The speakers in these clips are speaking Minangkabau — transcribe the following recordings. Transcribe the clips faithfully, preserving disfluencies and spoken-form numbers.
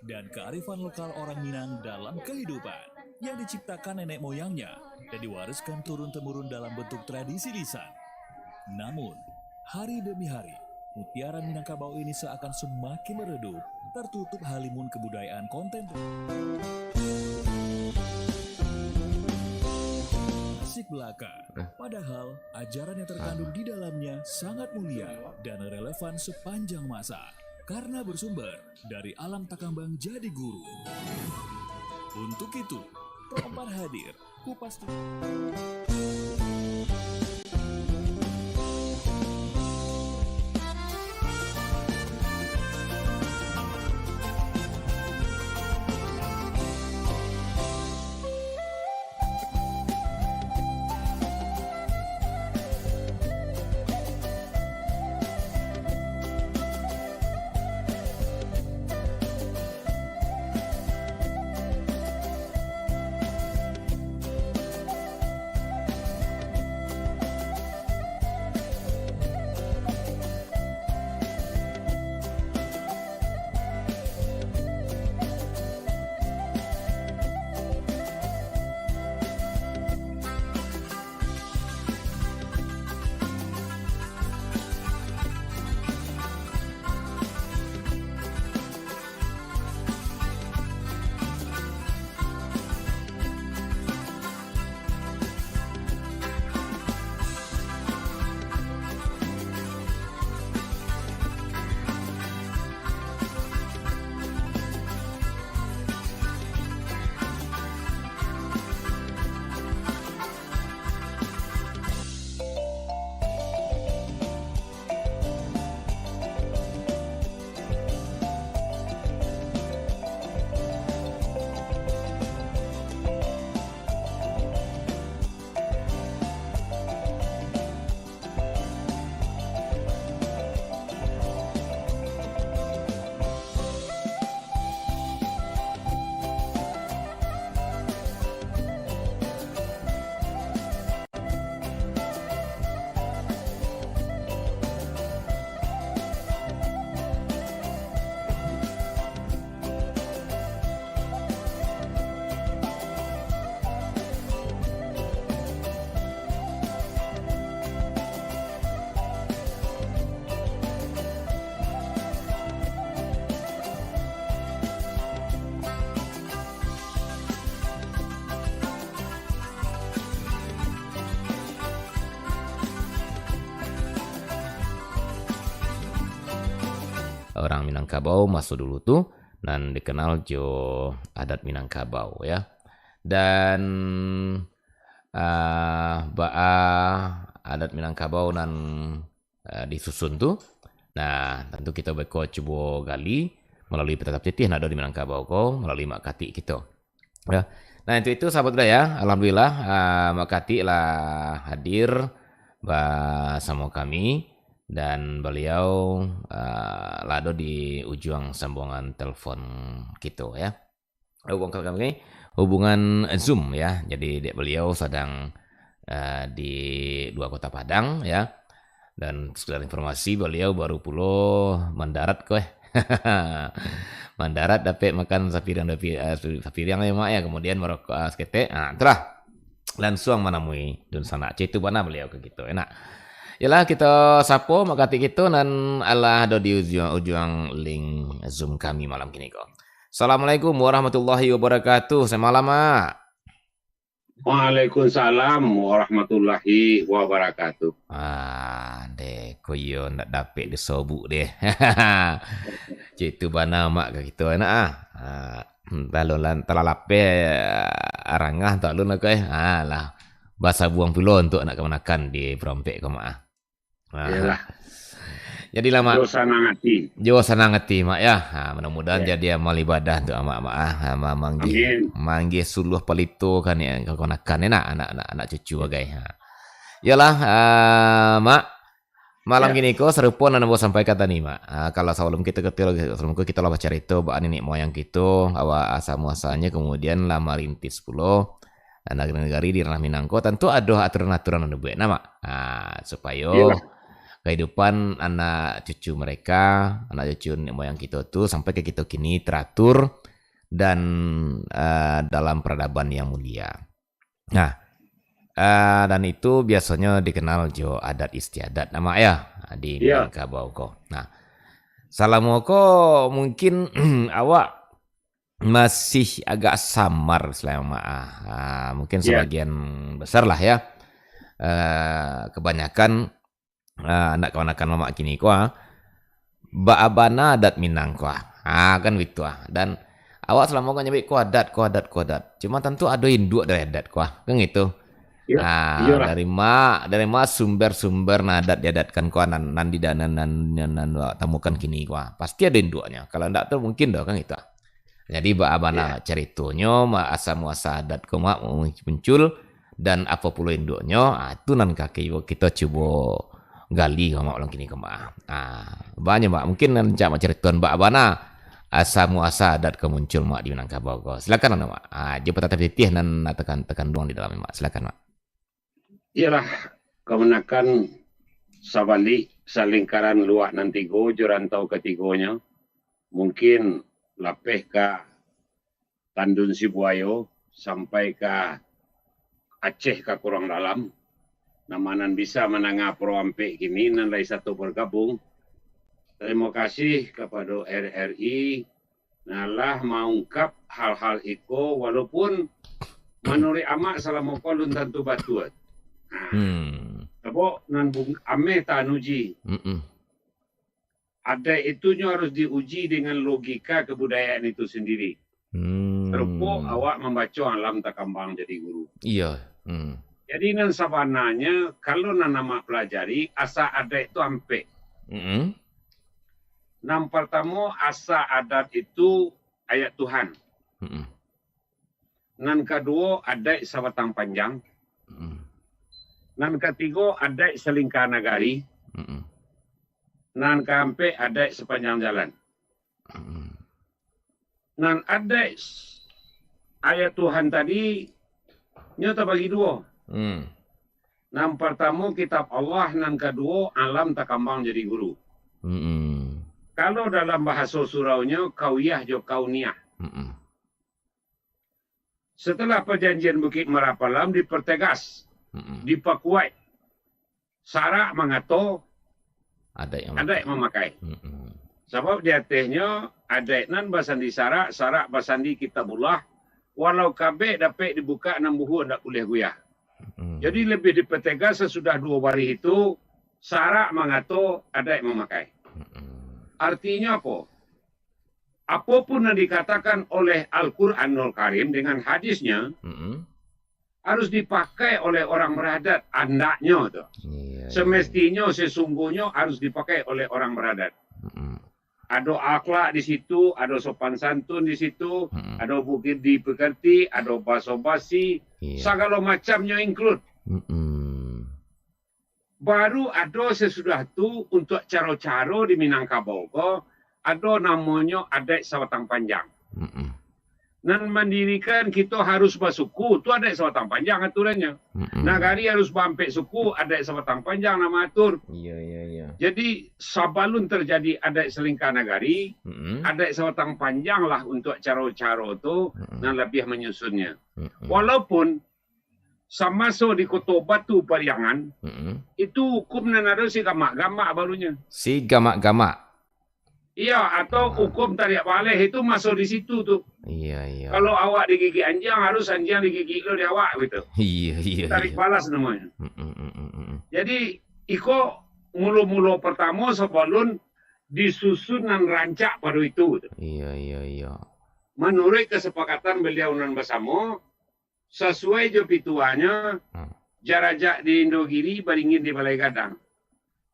dan kearifan lokal orang Minang dalam kehidupan yang diciptakan nenek moyangnya dan diwariskan turun-temurun dalam bentuk tradisi lisan. Namun, hari demi hari, mutiara Minangkabau ini seakan semakin meredup, tertutup halimun kebudayaan kontemporer. Asik belaka. Padahal, ajaran yang terkandung di dalamnya sangat mulia dan relevan sepanjang masa karena bersumber dari alam takambang jadi guru. Untuk itu, Pro empat hadir, kupas tuntas. Urang Minangkabau maso dulu tu nan dikenal jo adat Minangkabau, ya. Dan, ah, baa adat Minangkabau nan, ah, disusun tu. Nah, tantu kito beko cubo gali malalui pita tapitih nan ado di Minangkabau ko, malalui Mak Katik kito. Ya. Nah, untuk itu, sahabat budaya, alhamdulillah, ah, Mak Katik lah hadir basamo kami, dan baliau, ah, lah ado di ujuang sambuangan telepon kito, ya. Hubungan kami, hubungan Zoom, ya. Jadi, dek baliau sadang, ah, di luar Kota Padang, ya. Dan sekedar informasi, baliau baru pulo mandarat ko, eh. Mandarat dapek makan sapiriang, dapi-, ah, sapiriang, ya, Mak, ya. Kemudian marokok, ah, saketek. Ah, itulah. Lansuang manamui dunsanak. Caitu bana baliau ka kito, enak. Yalah, kito sapo Mak Katik kito nan alah ado di ujuang, ujuang link Zoom kami malam kini ko. Assalamualaikum warahmatullahi wabarakatuh. Selamat malam, Mak. Waalaikumsalam warahmatullahi wabarakatuh. Ah, deh, ko iyo ndak dapek disobuk deh. Caitu bana Mak ka kito, enak ah. Ah, hmm, lalu lan-, talalapeh arangah tu alun lah ko, eh. Ah, lah. Basabuang pulo untuak anak kamanakan di Perompek ko, Mak, ah. Ah. Iyolah. Jadilah, Mak. Jo sanang ati. Jo sanang ati, Mak, ya. Ha, mudah-mudahan jadi amal ibadah tu, Mak, Mak, ah. Ha, ma-, manggih, manggih suluah palito kan ya, kamanakan ni nak, anak-anak, anak cucu bagai. Ha. Iyolah, ah, Mak. Malam kini ko sarupo nan ambo sampaikan tadi, Mak. Ah, kalau sabalum kito, kito, sabalum ko kito lah bacarito baa niniak moyang kito, awak asal muasalnyo, kemudian lah marintis pulo, ah, nagari-nagari di ranah Minang ko, tantu ado aturan-aturan nan dibuek, nah, Mak. Ah, supayo kehidupan anak cucu mereka, anak cucu nenek moyang kito tu sampai ka kito kini teratur dan, eh, dalam peradaban yang mulia. Nah, eh, dan itu biasonyo dikenal jo adat istiadat, Mak, ya, di Minangkabau ko. Nah, salamo ko mungkin awak masih agak samar, Mak, ah. Ah, mungkin sabagian besar lah, ya. Eh, kebanyakan, eh, anak kamanakan Mamak kini ko, ah, baa bana adat Minang ko, ah. Ah, kan bitu, ah. Dan awak salamo ko nyabik ko adat, ko adat, ko adat. Cuma tantu ado induak dari adat ko, ah. Kan gitu. Iyo, ah, iyolah. Dari ma, dari ma sumber-sumber nan adat diadatkan ko, ah, nan, nan di, nan, nan, nan, nan awak tamukan kini ko, ah. Pasti ado induaknyo. Kalau ndak tu mungkin doh, kan gitu, ah. Jadi, baa bana caritonyo, ma-, asa muasa adat ko, Mak, muncul, dan apo pulo induaknyo, ah, tu nan ka ki-, kito cubo gali ko, Mak, malam kini ko, Mak. Ah, banyak, Mak. Mungkin nan rancak Mak caritoan baa bana asa muasa adat ko muncul, Mak, di Minangkabau ko. Silakan, anu, Mak. Ah, jo patah titih nan tekan-, tekanduang di dalam, Mak. Silakan, Mak. Iyolah, kamanakan sabalik salingkaran luak nan tigo jo rantau katigonyo, mungkin lapeh ka Tandun Sibuayo sampai ka Aceh ka Kurang Dalam. Nama nan bisa mandanga Puro Ampek kini nan lai sato bergabung, tarimo kasih kapado R R I, nah, lah maungkap hal-hal iko, walaupun manuruik Amak salamo ko alun tantu batua. Nah, hmm, sabab nan bung-, ameh tanuji. Mm-mm. Adaik itu nyo harus diuji dengan logika kebudayaan itu sendiri. Hmm. Sarupo awak mambaco Alam Takambang Jadi Guru. Iya. Hmm. Jadi, nan sabananyo, kalau nan Amak pelajari, asa adaik tu ampek. Mm-mm. Nan partamo, asa adat itu ayat Tuhan. Mm-mm. Nan kaduo, adaik sabatang panjang. Mm-mm. Nan katigo, adaik salingka nagari. Mm-mm. Nan kaampek, adaik sapanjang jalan. Mm-mm. Nan adaik s-, ayat Tuhan tadi, nyo tabagi duo. Hmm. Nan partamo Kitab Allah, nan kaduo Alam Takambang Jadi Guru. Mm-mm. Kalau dalam bahaso suraunyo, kauyah jo kauniah. Mm-mm. Setelah Perjanjian Bukit Marapalam dipertegas, Mm-mm. dipakuaik, sarak mangato, adaik mamakai. Adaik mamakai. Mm-mm. Sabab di atehnyo, adaik nan basandi sarak, sarak basandi Kitabullah, walau kabek dapek dibukak, nan buhua ndak buliah guyah. Mm-mm. Jadi, lebih dipertegas sasudah duo barih itu, sarak mangato, adaik mamakai. Mm-mm. Artinyo apo? Apo pun nan dikatakan oleh Al-Quranul Karim dengan hadisnya, Mm-mm. harus dipakai oleh orang beradat, andaknyo tu. Iya, iya. Semestinyo, sesungguhnyo harus dipakai oleh orang beradat. Mm-mm. Ado akhlak di situ, ado sopan santun di situ, Mm-mm. ado budi pekerti, ado baso basi, Iya. sagalo macamnyo include. Mm-mm. Baru ado sasudah tu, untuak caro-caro di Minangkabau ko, ado namonyo adaik sabatang panjang. Mm-mm. Nan mandirikan kito harus basuku, tu adaik sabatang panjang aturannyo. Mm-mm. Nagari harus baampek suku, adaik sabatang panjang nan maatur. Iya, iya, iya. Jadi, sabalun tarjadi adaik salingka nagari, Mm-mm. adaik sabatang panjang lah untuak caro-caro tu, Mm-mm. nan labiah manyusunnyo. Mm-mm. Walaupun samaso di Koto Batu Pariangan, Mm-mm. itu hukum nan ado sigamak-gamak barunyo. Sigamak-gamak? Iya, atau Ah. hukum tariak baleh itu maso di situ tu. Iya, iya. Kalau awak digigik anjiang, harus anjiang digigik lo di awak gitu. Iya, iya, Tarik iya. balas namonyo. Mm-mm, mm-mm, mm-mm. Jadi, iko mulo-mulo partamo sabalun disusun nan rancak pado itu tu. Iya, iya, iya. Manuruik kasapakatan baliau nan basamo, sasuai jo pituahnyo, Hmm. jarajak di Indogiri, baringin di Balai Gadang.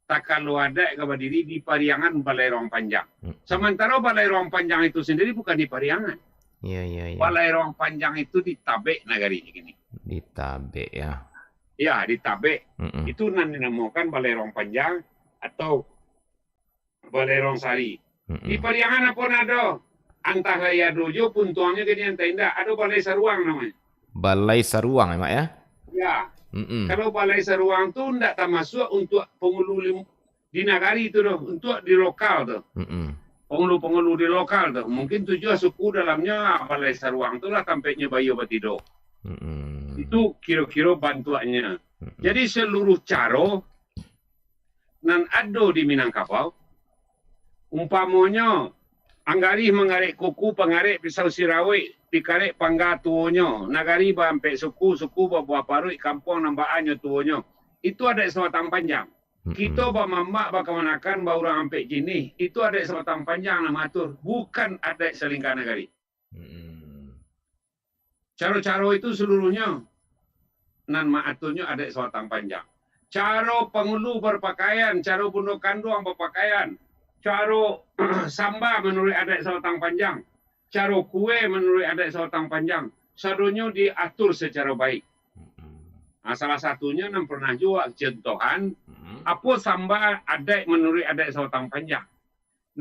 Takalo adaik ka badiri di Pariangan Balai Ruang Panjang. Hmm. Samantaro Balai Ruang Panjang itu sendiri bukan di Pariangan. Iya, iya, iya. Balai Ruang Panjang itu di Tabek nagari kini. Di Tabek, ya. Ya, di Tabek. Mm-mm. Itu nan dinamokan Balai Ruang Panjang atau Balai Ruang Sari. Mm-mm. Di Pariangan apo nan ado? Antah lai ado jo puntuangnyo, jadi antah indak. Ado Balai Saruang namonyo. Balai Saruang, ya, Mak, ya? Ya. Mm-mm. Kalau Balai Saruang tu ndak tamasuak untuak pangulu lim-, di nagari tu doh, untuak di lokal tu. Mm-mm. Pangulu-pangulu di lokal tu. Mungkin tujuah suku dalamnyo, ah, Balai Saruang tu lah tampeknyo baiyo batido. Mm-mm. Itu kiro-kiro bantuaknyo. Mm-mm. Jadi, seluruh caro nan ado di Minangkabau, umpamonyo, anggarih mangarek kuku, pangarek pisau sirawik, dikarek pangga tuonyo, nagari baampek suku, suku babuah paruik, kampuang nan baanyo tuonyo. Itu adaik sabatang panjang. Mm-mm. Kito bamamak, bakamanakan, baurang ampek jinih, itu adaik sabatang panjang nan maatur, bukan adaik salingka nagari. Mm-mm. Caro-caro itu saluruhnyo nan maaturnyo adaik sabatang panjang. Caro pangulu barpakaian, caro bundo kanduang bapakaian, caro samba manuruik adaik sabatang panjang, caro kue manuruik adaik sabatang panjang, sadonyo diatur sacaro baik. Mm-mm. Ah, salah satunyo nan pernah juo contohan, Mm-mm. apo samba adaik manuruik adaik sabatang panjang.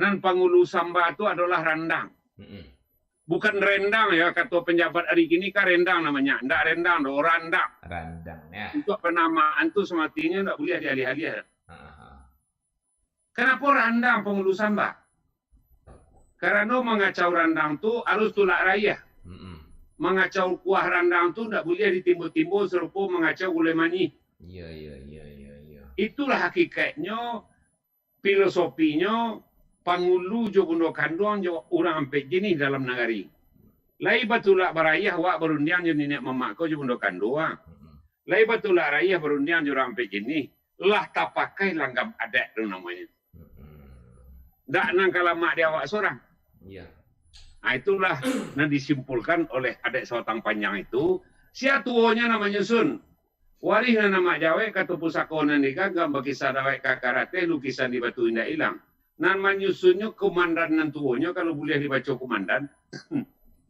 Nan pangulu samba tu adolah randang. Mm-mm. Bukan rendang ya, kato panjabat ari kini kan rendang namonyo. Ndak rendang doh, randang. Randang, ya. Untuak panamaan tu samatinyo ndak buliah dialiah-aliah. Ha, ha. Kanapo randang pangulu samba? Karano mangacau randang tu harus tulak raiah. Mm-mm. Mangacau kuah randang tu ndak buliah ditimbo-timbo sarupo mangacau gulai manyih. Iya, iya, iya, iya, iya. Itulah hakikatnyo, filosofino, pangulu jo bundo kanduang jo urang ampek jinih dalam nagari. Lai batulak baraiah awak barundiang jo niniak mamak ko jo bundo kanduang. Mm-mm. Lai batulak raiah barundiang jo urang ampek jinih. Lah tapakai langgam adaik tu namonyo. Mm-mm. Ndak nan ka lamak di awak surang. Iya. Ah, itulah nan disimpulkan oleh adaik sabatang panjang itu. Sia tuonyo nan manyusun. Warih nan amak jawek, kato pusako nan diganggam, bakisah dawek ka karateh, lukisan di batu indak ilang. Nan manyusunnyo kumandan nan tuonyo, kalau buliah dibaco kumandan,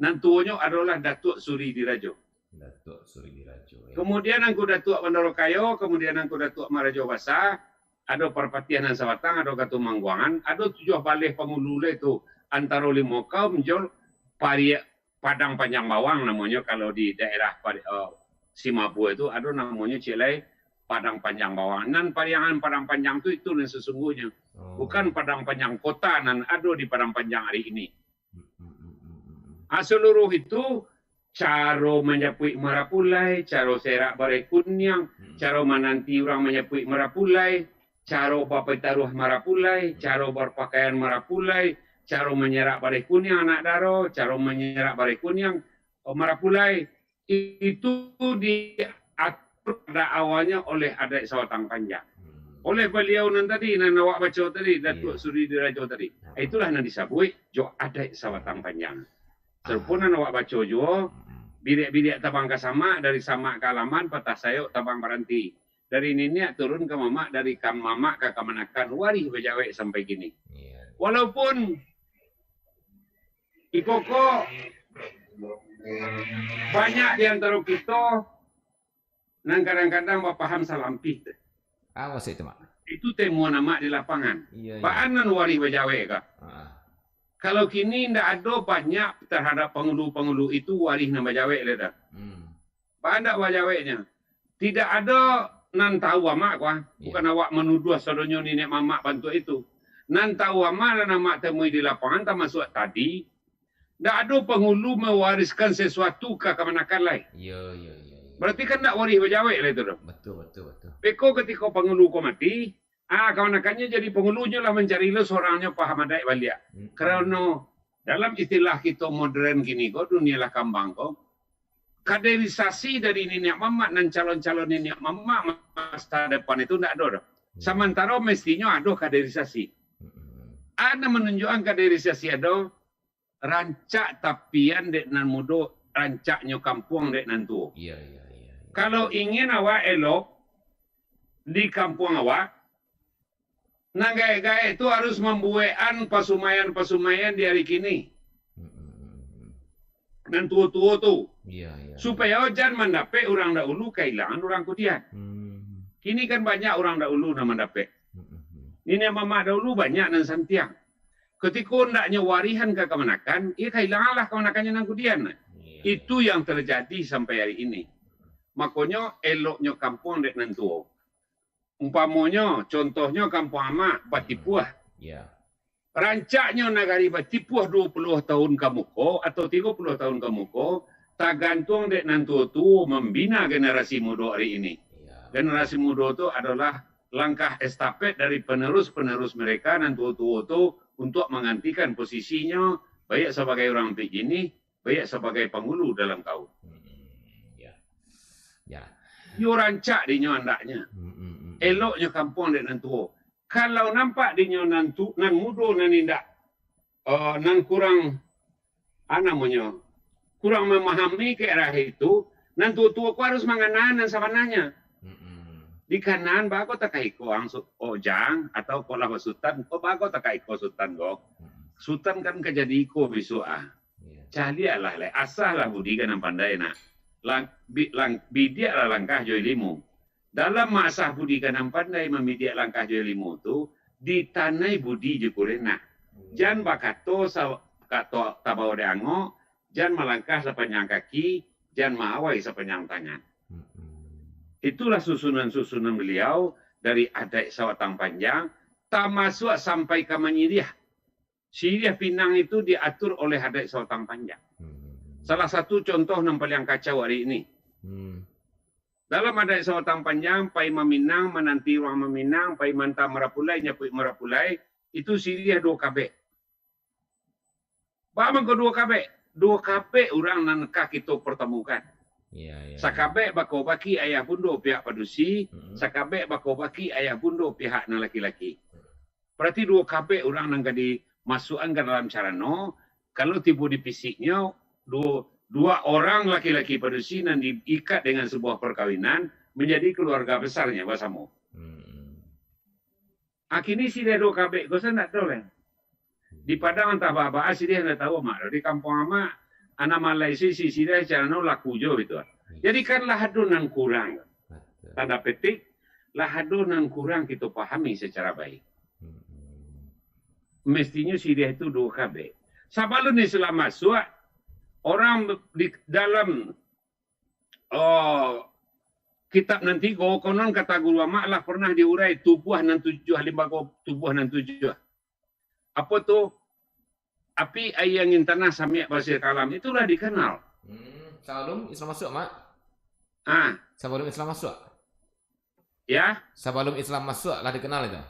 nan tuonyo adolah Datuak Suri Dirajo. Datuak Suri Dirajo, ya. Kamudian Angku Datuak Bandaro Kayo, kamudian Angku Datuak Marajo Basa, ado Parpatiah nan sabatang, ado Katumangguangan, ado tujuah baleh pangulu lai tu, antaro limo kaum jo Pariak Padang Panjang Bawang namonyo, kalau di daerah Pari-, eh, Simabue tu ado namonyo ciek lai Padang Panjang Bawang. Nan Pariangan Padang Panjang tu itu nan sasungguhnyo. Oh. Bukan Padang Panjang kota nan ado di Padang Panjang ari ini. Hmm, hmm, hmm, hmm, hmm, hmm. Ah, saluruh itu, caro manjapuik marapulai, caro serak bareh kuniang, hmm, caro mananti urang manjapuik marapulai, caro bapitaruah marapulai, hmm, caro barpakaian marapulai, caro manyerak bareh kuniang anak daro, caro manyerak bareh kuniang, eh, marapulai. Itu diatur pada awalnyo oleh adaik sabatang panjang. Hmm. Oleh baliau nan tadi, nan awak baco tadi, Datuak, iya, Suri Dirajo tadi. Hmm. Itulah nan disabuik jo adaik sabatang panjang. Sarupo, ah, nan awak baco juo, hmm, biriak-biriak tabang ka samak, dari samak ka alaman, patah sayok tabang baranti. Dari niniak turun ka mamak, dari ka mamak ka kamanakan, warih bajawek sampai kini. Iya. Walaupun iko ko banyak di antaro kito nan kadang-kadang bapaham salah ampih tu. Ah, maksud itu, Mak? Itu temuan amak di lapangan. Iya, iya. Baa nan warih bajawek ka? Ah. Kalau kini ndak ado banyak tarhadap pangulu-pangulu itu warih nan bajawek lai dah. Hmm. Baa ndak bajaweknyo? Tidak ado nan tahu amak ko, ah. Iya. Bukan awak manuduah sadonyo niniak mamak bantuak itu. Nan tahu amak, nan amak temui di lapangan, tamasuak tadi, ndak ado pangulu mawariskan sasuatu ka kamanakan lai. Iya, iya, iya, iya. Berarti kan ndak warih bajawek lai tu doh. Betul, betul, betul. Beko katiko pangulu ko mati, ah, kamanakannyo jadi pangulunyo lah mancari lo sorangnyo paham adaik baliak. Mm-mm. Karano dalam istilah kito modern kini ko, dunia lah kambang ko, kaderisasi dari niniak mamak, nan calon-calon niniak mamak masa depan itu ndak ado doh. Iya. Samantaro mestinyo ado kaderisasi. Mm-mm. Ado manunjuakan kaderisasi ado, rancak tapian dek nan mudo, rancaknyo kampuang dek nan tuo. Iya, iya, iya, iya. Kalau ingin awak elok di kampuang awak, nan gaek-gaek tu harus mambuekan pasumayan-pasumayan di ari kini. Mm-mm. Nan tuo-tuo tu. Iya, iya, iya. Supayo jan mandapek urang dahulu kailangan urang kudian. Hmm. Kini kan banyak urang dahulu nan mandapek. Mm-mm. Niniak mamak dahulu banyak nan santiang. Katiko ndaknyo warihan ka kamanakan, iyo kailanganlah kamanakannyo nan kudian. Iya, iya. Itu yang terjadi sampai hari ini. Makonyo, eloknyo kampuang dek nan tuo. Umpamonyo, contohnyo Kampuang Amak, Batipuah. Ya. Rancaknyo nagari Batipuah duo puluah tahun ka muko atau tigo puluah tahun ka muko, tagantuang dek nan tuo-tuo mambina generasi mudo ari ini. Ya. Generasi mudo tu adolah langkah estafet dari penerus-penerus mereka nan tuo-tuo tu untuk menggantikan posisinyo, baik sabagai urang ampek jinih, baik sabagai panghulu dalam kaum. Hmm, ya. Ya. Yo rancak dinyo andaknyo. Hmm, hmm, hmm. Eloknyo kampuang dek nan tuo. Kalau nampak dinyo nan tu, nan mudo, nan indak, eh, nan kurang, ah, namonyo, kurang memahami ka arah itu, nan tuo-tuo ko harus mangana nan sabananyo. Hmm, hmm. Di kanan, baa kok takah iko ang su-, ojang, atau kok lah basutan, kok baa kok takah iko sutan ko. Hmm. Sutan kan ka jadi iko bisuak, ah. Iya. Caliaklah, lai, asahlah budi ka nan pandai, nak. Lang-, bi-, lang-, bidiaklah langkah jo ilimu. Dalam maasah budi ka nan pandai, mambidiak langkah jo ilimu tu, ditanai budi jo kurenak. Iya. Jan bakato sa-, kato tabao dek angok, jan malangkah sapanjang kaki, jan maawai sapanjang tangan. Mm-mm. Itulah susunan-susunan beliau dari adaik sabatang panjang, tamasuak sampai ka manyiriah. Siriah pinang itu diatur oleh adaik sabatang panjang. Hmm. Salah satu contoh nan paliang kacau ari ini. Hmm. Dalam adaik sabatang panjang, pai maminang, mananti urang maminang, pai maanta marapulai, nyapuik marapulai, itu siriah duo kabek. Baa mangko duo kabek? Duo kabek urang nan ka kito partamukan. Iya, iya, iya. Sakabek bako baki ayah bundo pihak padusi, hmm, sakabek bako baki ayah bundo pihak nan laki-laki. Berarti duo kabek urang nan ka dimasuakkan ka dalam carano, kalau tibo di fisiknyo, duo, dua orang laki-laki padusi nan diikat dengan sebuah perkawinan, menjadi keluarga besarnya basamo. Hmm. Ah, kini siriah duo kabek ko sa ndak tahu lai. Di Padang antah baa-baa siriah ndak tahu, Mak. Di kampuang Amak, anak Malaysia si siriah carano laku jo gitu. Iya. Jadi kan lah ado nan kurang. Betul. Tanda petik, lah ado nan kurang kito pahami secara baik. Mm-mm. Mestinyo siriah itu duo kabek. Sabalun Islam masuak, orang di dalam, oh, kitab nan tigo, konon kata Guru Amak lah pernah diurai tubuah nan tujuah, limbago tubuah nan tujuah. Apo tu? Api, aia, angin, tanah, samiak, basir, kalam. Itulah dikenal. Hmm, sabalum Islam masuak, Mak? Ah. Sabalum Islam masuak? Ya. Sabalum Islam masuak lah dikenal itu?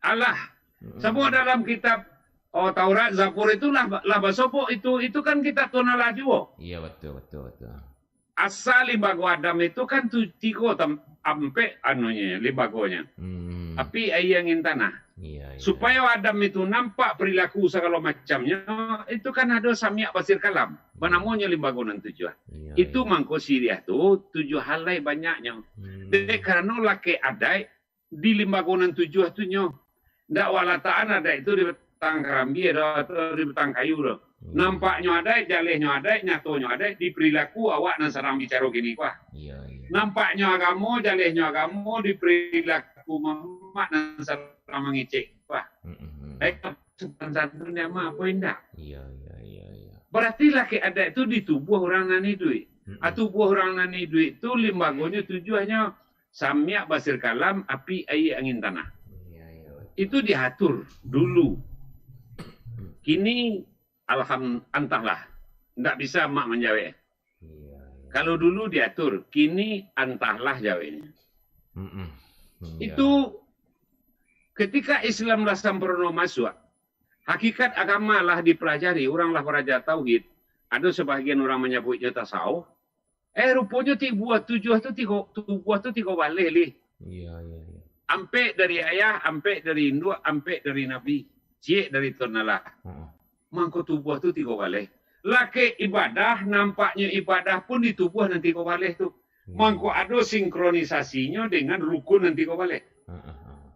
Alah. Mm-mm. Samua dalam kitab, oh, Taurat, Zabur itu lah, lah basobok itu. Itu kan kitab Tuhan Allah juo. Iya, betul, betul, betul. Asa limbago Adam itu kan tu tigo tam-, ampek anunyo, limbagonyo. Hmm. Api, aia, angin, tanah. Iya, iya. Supayo Adam itu nampak perilaku sagalo macamnyo, itu kan ado samiak basir kalam. Iya. Banamonyo limbago nan tujuah. Iya, itu iya. Mangko siriah tu tujuah alai banyaknyo. Hmm. Dek karano lakek adaik di limbago nan tujuah tu nyo. Ndak wak latakan adaik tu di batang karambia doh, atau di batang kayu doh. Hmm. Nampaknyo adaik, jalehnyo adaik, nyatonyo adaik, di perilaku awak nan sadang bicaro kini ko ah. Iya, iya. Nampaknyo agamo, jalehnyo agamo, di perilaku mamak nan sadang mangecek ko ah. Mm-mm. Baik, sopan santun dek Amak apo indak? Iya, iya, iya, iya. Berarti lakek adaik tu di tubuah urang nan iduik. Mm-mm. Ah, tubuah urang nan iduik tu limbagonyo tujuahnyo samiak, basir, kalam, api, aia, angin, tanah. Iya, iya, betul. Itu diatur dulu. Kini, alham-, antahlah. Ndak bisa Amak manjawek. Iya, iya. Kalau dulu diatur, kini antahlah jaweknyo. Mm-mm. Iya. Itu ketika Islam lah samparono masuak, hakikat agama lah dipelajari, urang lah baraja tauhid. Ado sabahagian urang manyabuiknyo tasawuf. Eh, ruponyo tibuah tujuah tu tigo, tubuah tu tigo baleh lih. Iya, iya, iya. Ampek dari ayah, ampek dari induak, ampek dari Nabi. Ciek dari Tuhan Allah. Heeh. Mangko tubuah tu tigo baleh. Lakek ibadah, nampaknyo ibadah pun di tubuah nan tigo baleh tu. Iya. Mangko ado sinkronisasinya dengan rukun nan tigo baleh. Heeh, heeh.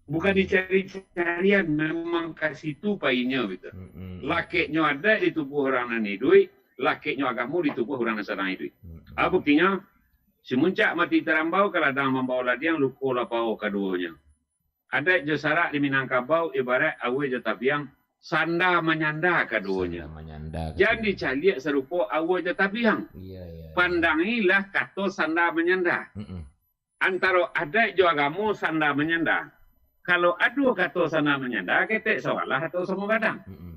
Bukan dicari-carian, memang ka situ painyo gitu. Mm-mm. Lakeknyo adaik di tubuah urang nan iduik, lakeknyo agamo di tubuah urang nan sadang iduik. Mm-mm. Ah, buktinyo, si muncak mati tarambau, ka ladang mambao ladiang, luko lapau kaduonyo. Adaik jo sarak di Minangkabau, ibarat aua jo tabiang, sanda manyanda kaduonyo. Sanda manyanda kaduonyo. Jan dicaliak sarupo aua jo tabiang. Iya, iya, iya. Pandangilah kato sanda manyanda. Mm-mm. Antaro adaik jo agamo sanda manyanda. Kalau ado kato sanda manyanda, ketek sawalah atau samo gadang. Mm-mm.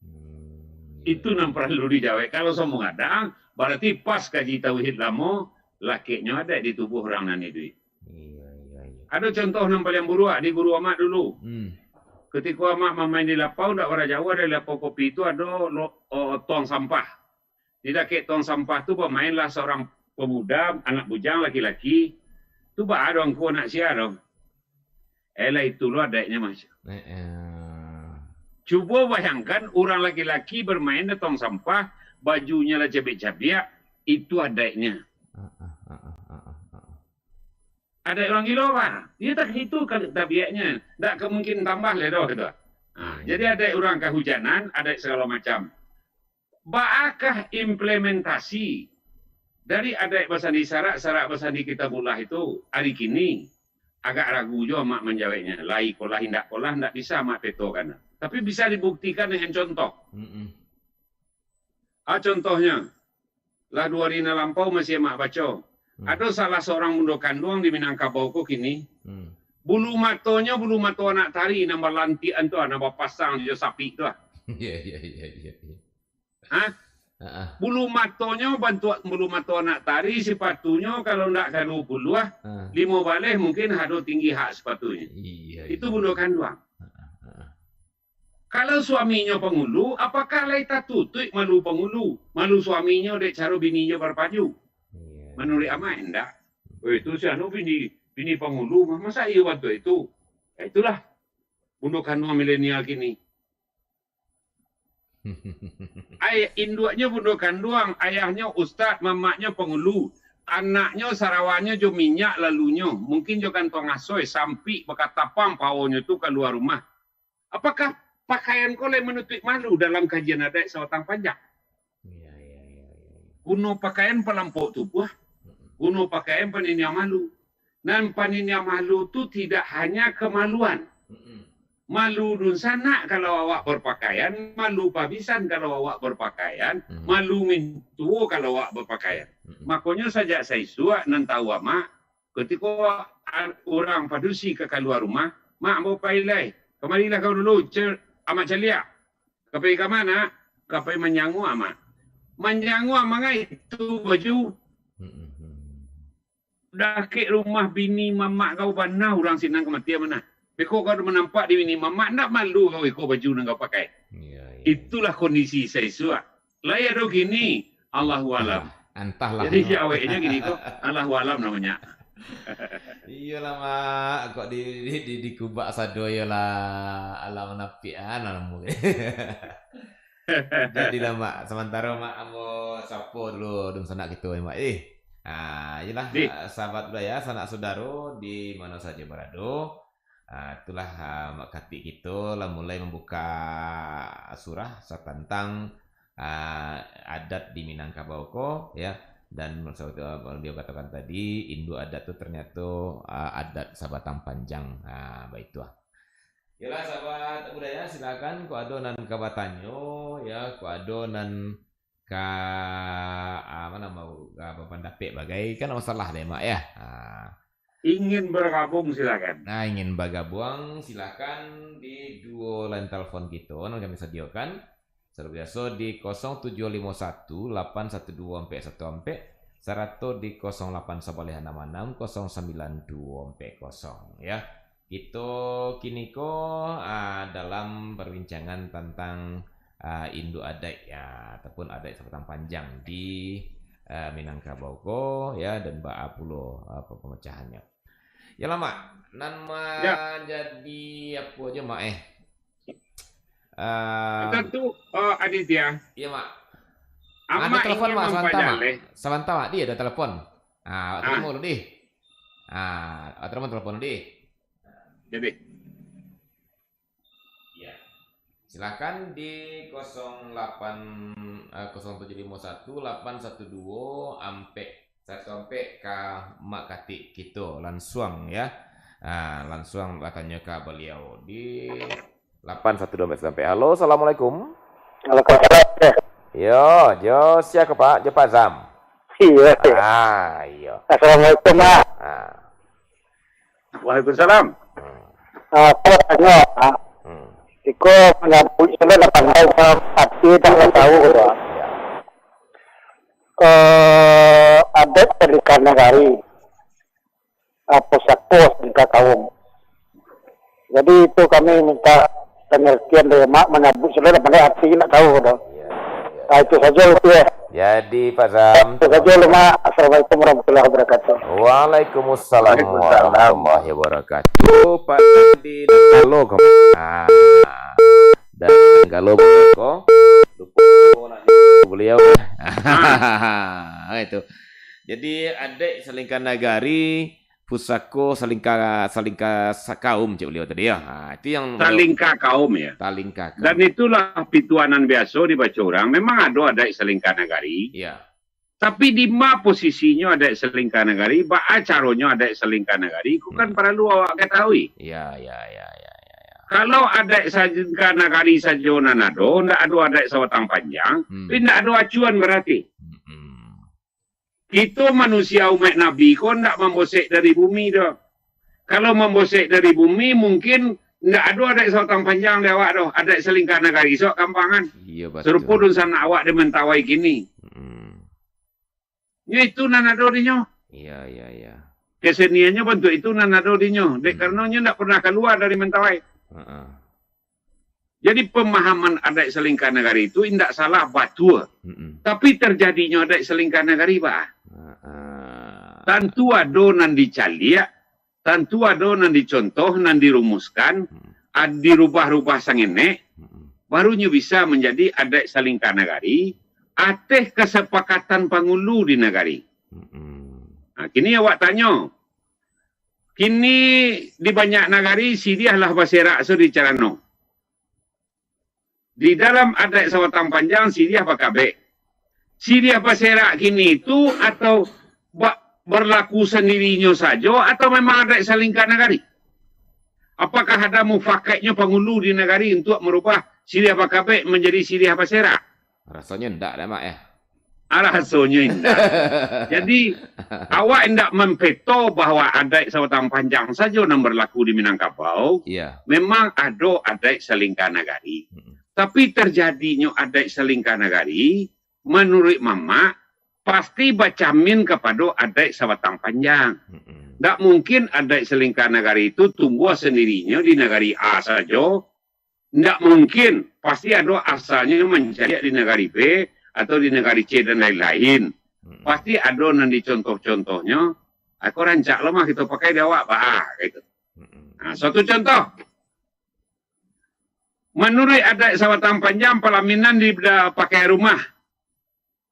Hmm, itu nan paralu dijawek. Kalau samo gadang, barati pas kaji tauhid lamo, lakeknyo adaik di tubuah urang nan iduik. Iya, iya, iya. Ado contoh nan paliang buruak di guru amak dulu. Hmm. Katiko amak mamain di lapau, ndak bara jauah dari lapau kopi tu ado lo-, o, tong sampah. Di dakek tong sampah tu bamainlah saurang pamuda, anak bujang laki-laki. Tu baa doh angku anak sia doh. Eh, lah itu lo adaiknyo, Mas. Eh, eh. Cubo bayangkan, urang laki-laki bamain di tong sampah, bajunyo lah cabiak-cabiak, itu adaiknyo. Ah, ah, ah, ah, ah, ah, ah. Adaik urang gilo, Pak. Iyo tak itu kali tabiaknyo. Ndak ka mungkin tambah lai doh, gitu. Ah, iya, jadi iya. Adaik urang kahujanan, adaik sagalo macam. Baakah implementasi dari adaik basandi, sarak-sarak basandi Kitabullah itu ari kini? Agak ragu juo amak manjaweknyo. Lai ko lah, indak ko lah, ndak bisa amak petokan. Tapi bisa dibuktikan dengan contoh. Mm-mm. Ah, contohnyo, lah duo ari nan lampau masih amak baco. Hmm. Ado salah saurang bundo kanduang di Minangkabau ko kini. Hmm. Bulu matonyo, bulu mato anak tari nan balantiak tu, nan bapasang jo sapik tu, ah. Iya, iya, iya, iya, iya. Hah? Heeh. Bulu matonyo bantuak bulu mato anak tari, sipatunyo kalau ndak ka duo puluah, ah, limo baleh mungkin ado tinggi hak sipatunyo. Iya, itu iya. Bundo kanduang. Heeh, heeh. Kalau suaminyo pangulu, apakah lai tatutuik malu pangulu, malu suaminyo dek caro bininyo barpaju? Iya. Manuruik amak, indak. Oh, itu si anu bini, bini pangulu mah, masa iyo bantuak itu? Ya, itulah bundo kanduang milenial kini. Ay-, induaknyo bundo kanduang, ayahnyo ustad, mamaknyo pangulu, anaknyo sarawanyo jo minyak lalunyo, mungkin jo kantuang asoi, sampik bakatapang pawonyo tu kalua rumah. Apakah pakaian ko lai manutuik malu dalam kajian adaik Sabatang Panjang? Iya, iya, iya, iya, iya. Guno pakaian palampok tubuah, mm-mm, guno pakaian paniniang malu. Nan paniniang malu tu tidak hanya kamaluan. Mm-mm. Malu dunsanak kalau awak berpakaian, malu pabisan kalau awak berpakaian, mm-mm, malu mintuo kalau awak berpakaian. Mm-mm. Makonyo sajak saisuak nan tahu amak, katiko a-, urang padusi ka kalua rumah, "Mak, ambo pai lai." "Kamarilah kau dulu, ce-, amak caliak." "Ka pai ka ma, nak?" "Ka pai manjanguak, Mak." "Manjanguak mangai tu baju?" Mm-mm. Dakek rumah bini mamak kau bana urang sinan kamatian bana. Beko kau manampak di bini mamak, ndak malu kau iko baju nan kau pakai? Iya, iya. Itulah kondisi saisuak. Lai ado kini, Allahu alam. Antahlah. Jadi, no, jaweknyo gini ko, Allahu alam namonyo. Iyolah, Mak. Kok di, di, di, dikubak sado, iyolah. Alah manapik, ah, namo. Jadilah, Mak. Samantaro, Mak, ambo sapo dulu dunsanak kito, Mak. Eh. Ah, iyolah, ah, sahabat budaya, sanak saudaro, di mano sajo barado. Ah, itulah, ah, Mak Katik kito lah mulai mambuka surah satantang, ah, adat di Minangkabau ko, ya. Dan seperti baliau katakan tadi, induak adat tu ternyato, ah, adat Sabatang Panjang. Ah, baitu ah. Yolah, sahabat budaya, silakan, kok ado nan ka batanyo, ya, kok ado nan ka, ah, ma namo, ah, bapandapek bagai, kan ndak masalah deh, Mak, ya. Ah. Ingin bergabung, silakan. Nah, ingin bagabuang, silakan di duo line telepon kito nan kami sadiokan. Seperti biaso di kosong tujuh limo satu, lapan satu duo, ampek satu ampek, sarato di kosong lapan sabaleh anam anam, kosong sambilan duo ampek kosong, ya. Kito kiniko, ah, dalam perbincangan tentang, ah, induak adaik, ya, ataupun adaik Sabatang Panjang di, ah, Minangkabau ko, ya, dan baa pulo, ah, pe-, pemecahannyo. Yolah, Mak, nan, ya, manjadi apo ajo, Mak, eh? Ah, tantu, eh, Aditya. Iya, Mak. Ado telepon, Mak, sabanta, Mak. Sabanta, Mak. Di ado telepon. Ah, awak tarimo dulu, di. Ah, awak tarimo telepon dulu, di. Jadi. Iya. Silakan di kosong lapan, eh, kosong tujuh limo satu, lapan satu duo, ampek satu ampek ka Mak Katik kito lansuang, ya. Ah, lansuang batanyo ka baliau di lapan satu duo ampek satu ampek. Halo, assalamualaikum. Waalaikumsalam. Yo, jo sia ko, Pak? Jo Pak Zam. Iyo. Ah, iyo. Assalamualaikum, Mak. Ah. Waalaikumsalam. Hmm. Ah, aku nak tanya, Mak. Hmm. Iko manyabuik sudah lah pandai, ati dah lah tahu, Mak. Ya. Eh, adat salingka nagari. Ah, pusako salingka kaum. Jadi, itu kami minta pengertian dari Mak, manyabuik sudah lah pandai, ati nak tahu, dah. Ya, ya. Ah, itu saja itu, ya. Jadi, Pak Sam. Itu saja dulu, Mak. Assalamualaikum warahmatullahi wabarakatuh. Waalaikumsalam warahmatullahi wabarakatuh. Pak Sam di Nanggalo, kawan. Ah, dari Nanggalo, Bogor. Lupa beliau. Ah, itu. Jadi, adat salingka nagari, pusako salingka, salingka sakaum, cek beliau tadi, ya. Ha, itu yang beliau Salingka kaum, ya. Salingka kaum. Dan itulah pituanan biaso dibaco urang. Memang ado adaik salingka nagari. Ya. Tapi di ma posisinyo adaik salingka nagari, baa caronyo adaik salingka nagari, itu kan Hmm. paralu awak katahui. Ya, ya, ya, ya, ya, ya. Kalau adaik salingka nagari sajo nan ado, ndak ado adaik sabatang panjang, Hmm. tapi ndak ado acuan barati. Hmm. Kito manusia umaik Nabi ko ndak mambosek dari bumi doh. Kalau mambosek dari bumi, mungkin ndak ado adaik sabatang panjang di awak doh, adaik salingka nagari, sok kampangan. Iyo, batua. Sarupo dunsanak awak di Mentawai kini. Hmm. Nyo itu nan ado di nyo. Iya, iya, iya. Keseniannyo bantuak itu nan ado di nyo. Dek Hmm. karano nyo ndak pernah kalua dari Mentawai. Heeh. Jadi, pemahaman adaik salingka nagari itu indak salah, batua. Mm-mm. Tapi, terjadinyo adaik salingka nagari, bah. Heeh. Tantu ado nan dicaliak, tantu ado nan dicontoh, nan dirumuskan, Hmm. ad-, dirubah-rubah sangenek, Mm-mm. baru nyo bisa manjadi adaik salingka nagari, ateh kasapakatan pangulu di nagari. Mm-mm. Nah, kini awak tanyo, kini di banyak nagari, siriah lah baserak so di carano. Di dalam adaik sabatang panjang, siriah bakabek. Siriah baserak kini tu atau ba-, berlaku sandirinyo sajo, atau memang adaik salingka nagari? Apakah ada mufakatnyo pangulu di nagari untuak marubah siriah bakabek manjadi siriah baserak? Rasonyo ndak doh, Mak, ya? Ah, rasonyo indak. Jadi, awak indak mampeto bahwa adaik sabatang panjang sajo nan berlaku di Minangkabau. Iya. Memang ado adaik salingka nagari. Mm-mm. Tapi, terjadinyo adaik salingka nagari, manuruik Mamak, pasti bacamin kapado adaik sabatang panjang. Mm-mm. Ndak mungkin adaik salingka nagari tu tumbuah sandirinyo di nagari A sajo. Ndak mungkin, pasti ado asalnyo mancaliak di nagari B atau di nagari C dan lain-lain. Mm-mm. Pasti ado nan dicontoh-contohnyo. Ako rancak lo mah kito pakai di awak, bah, gitu. Mm-mm. Nah, suatu contoh. Manuruik adaik sabatang panjang, palaminan di da-, pakai rumah.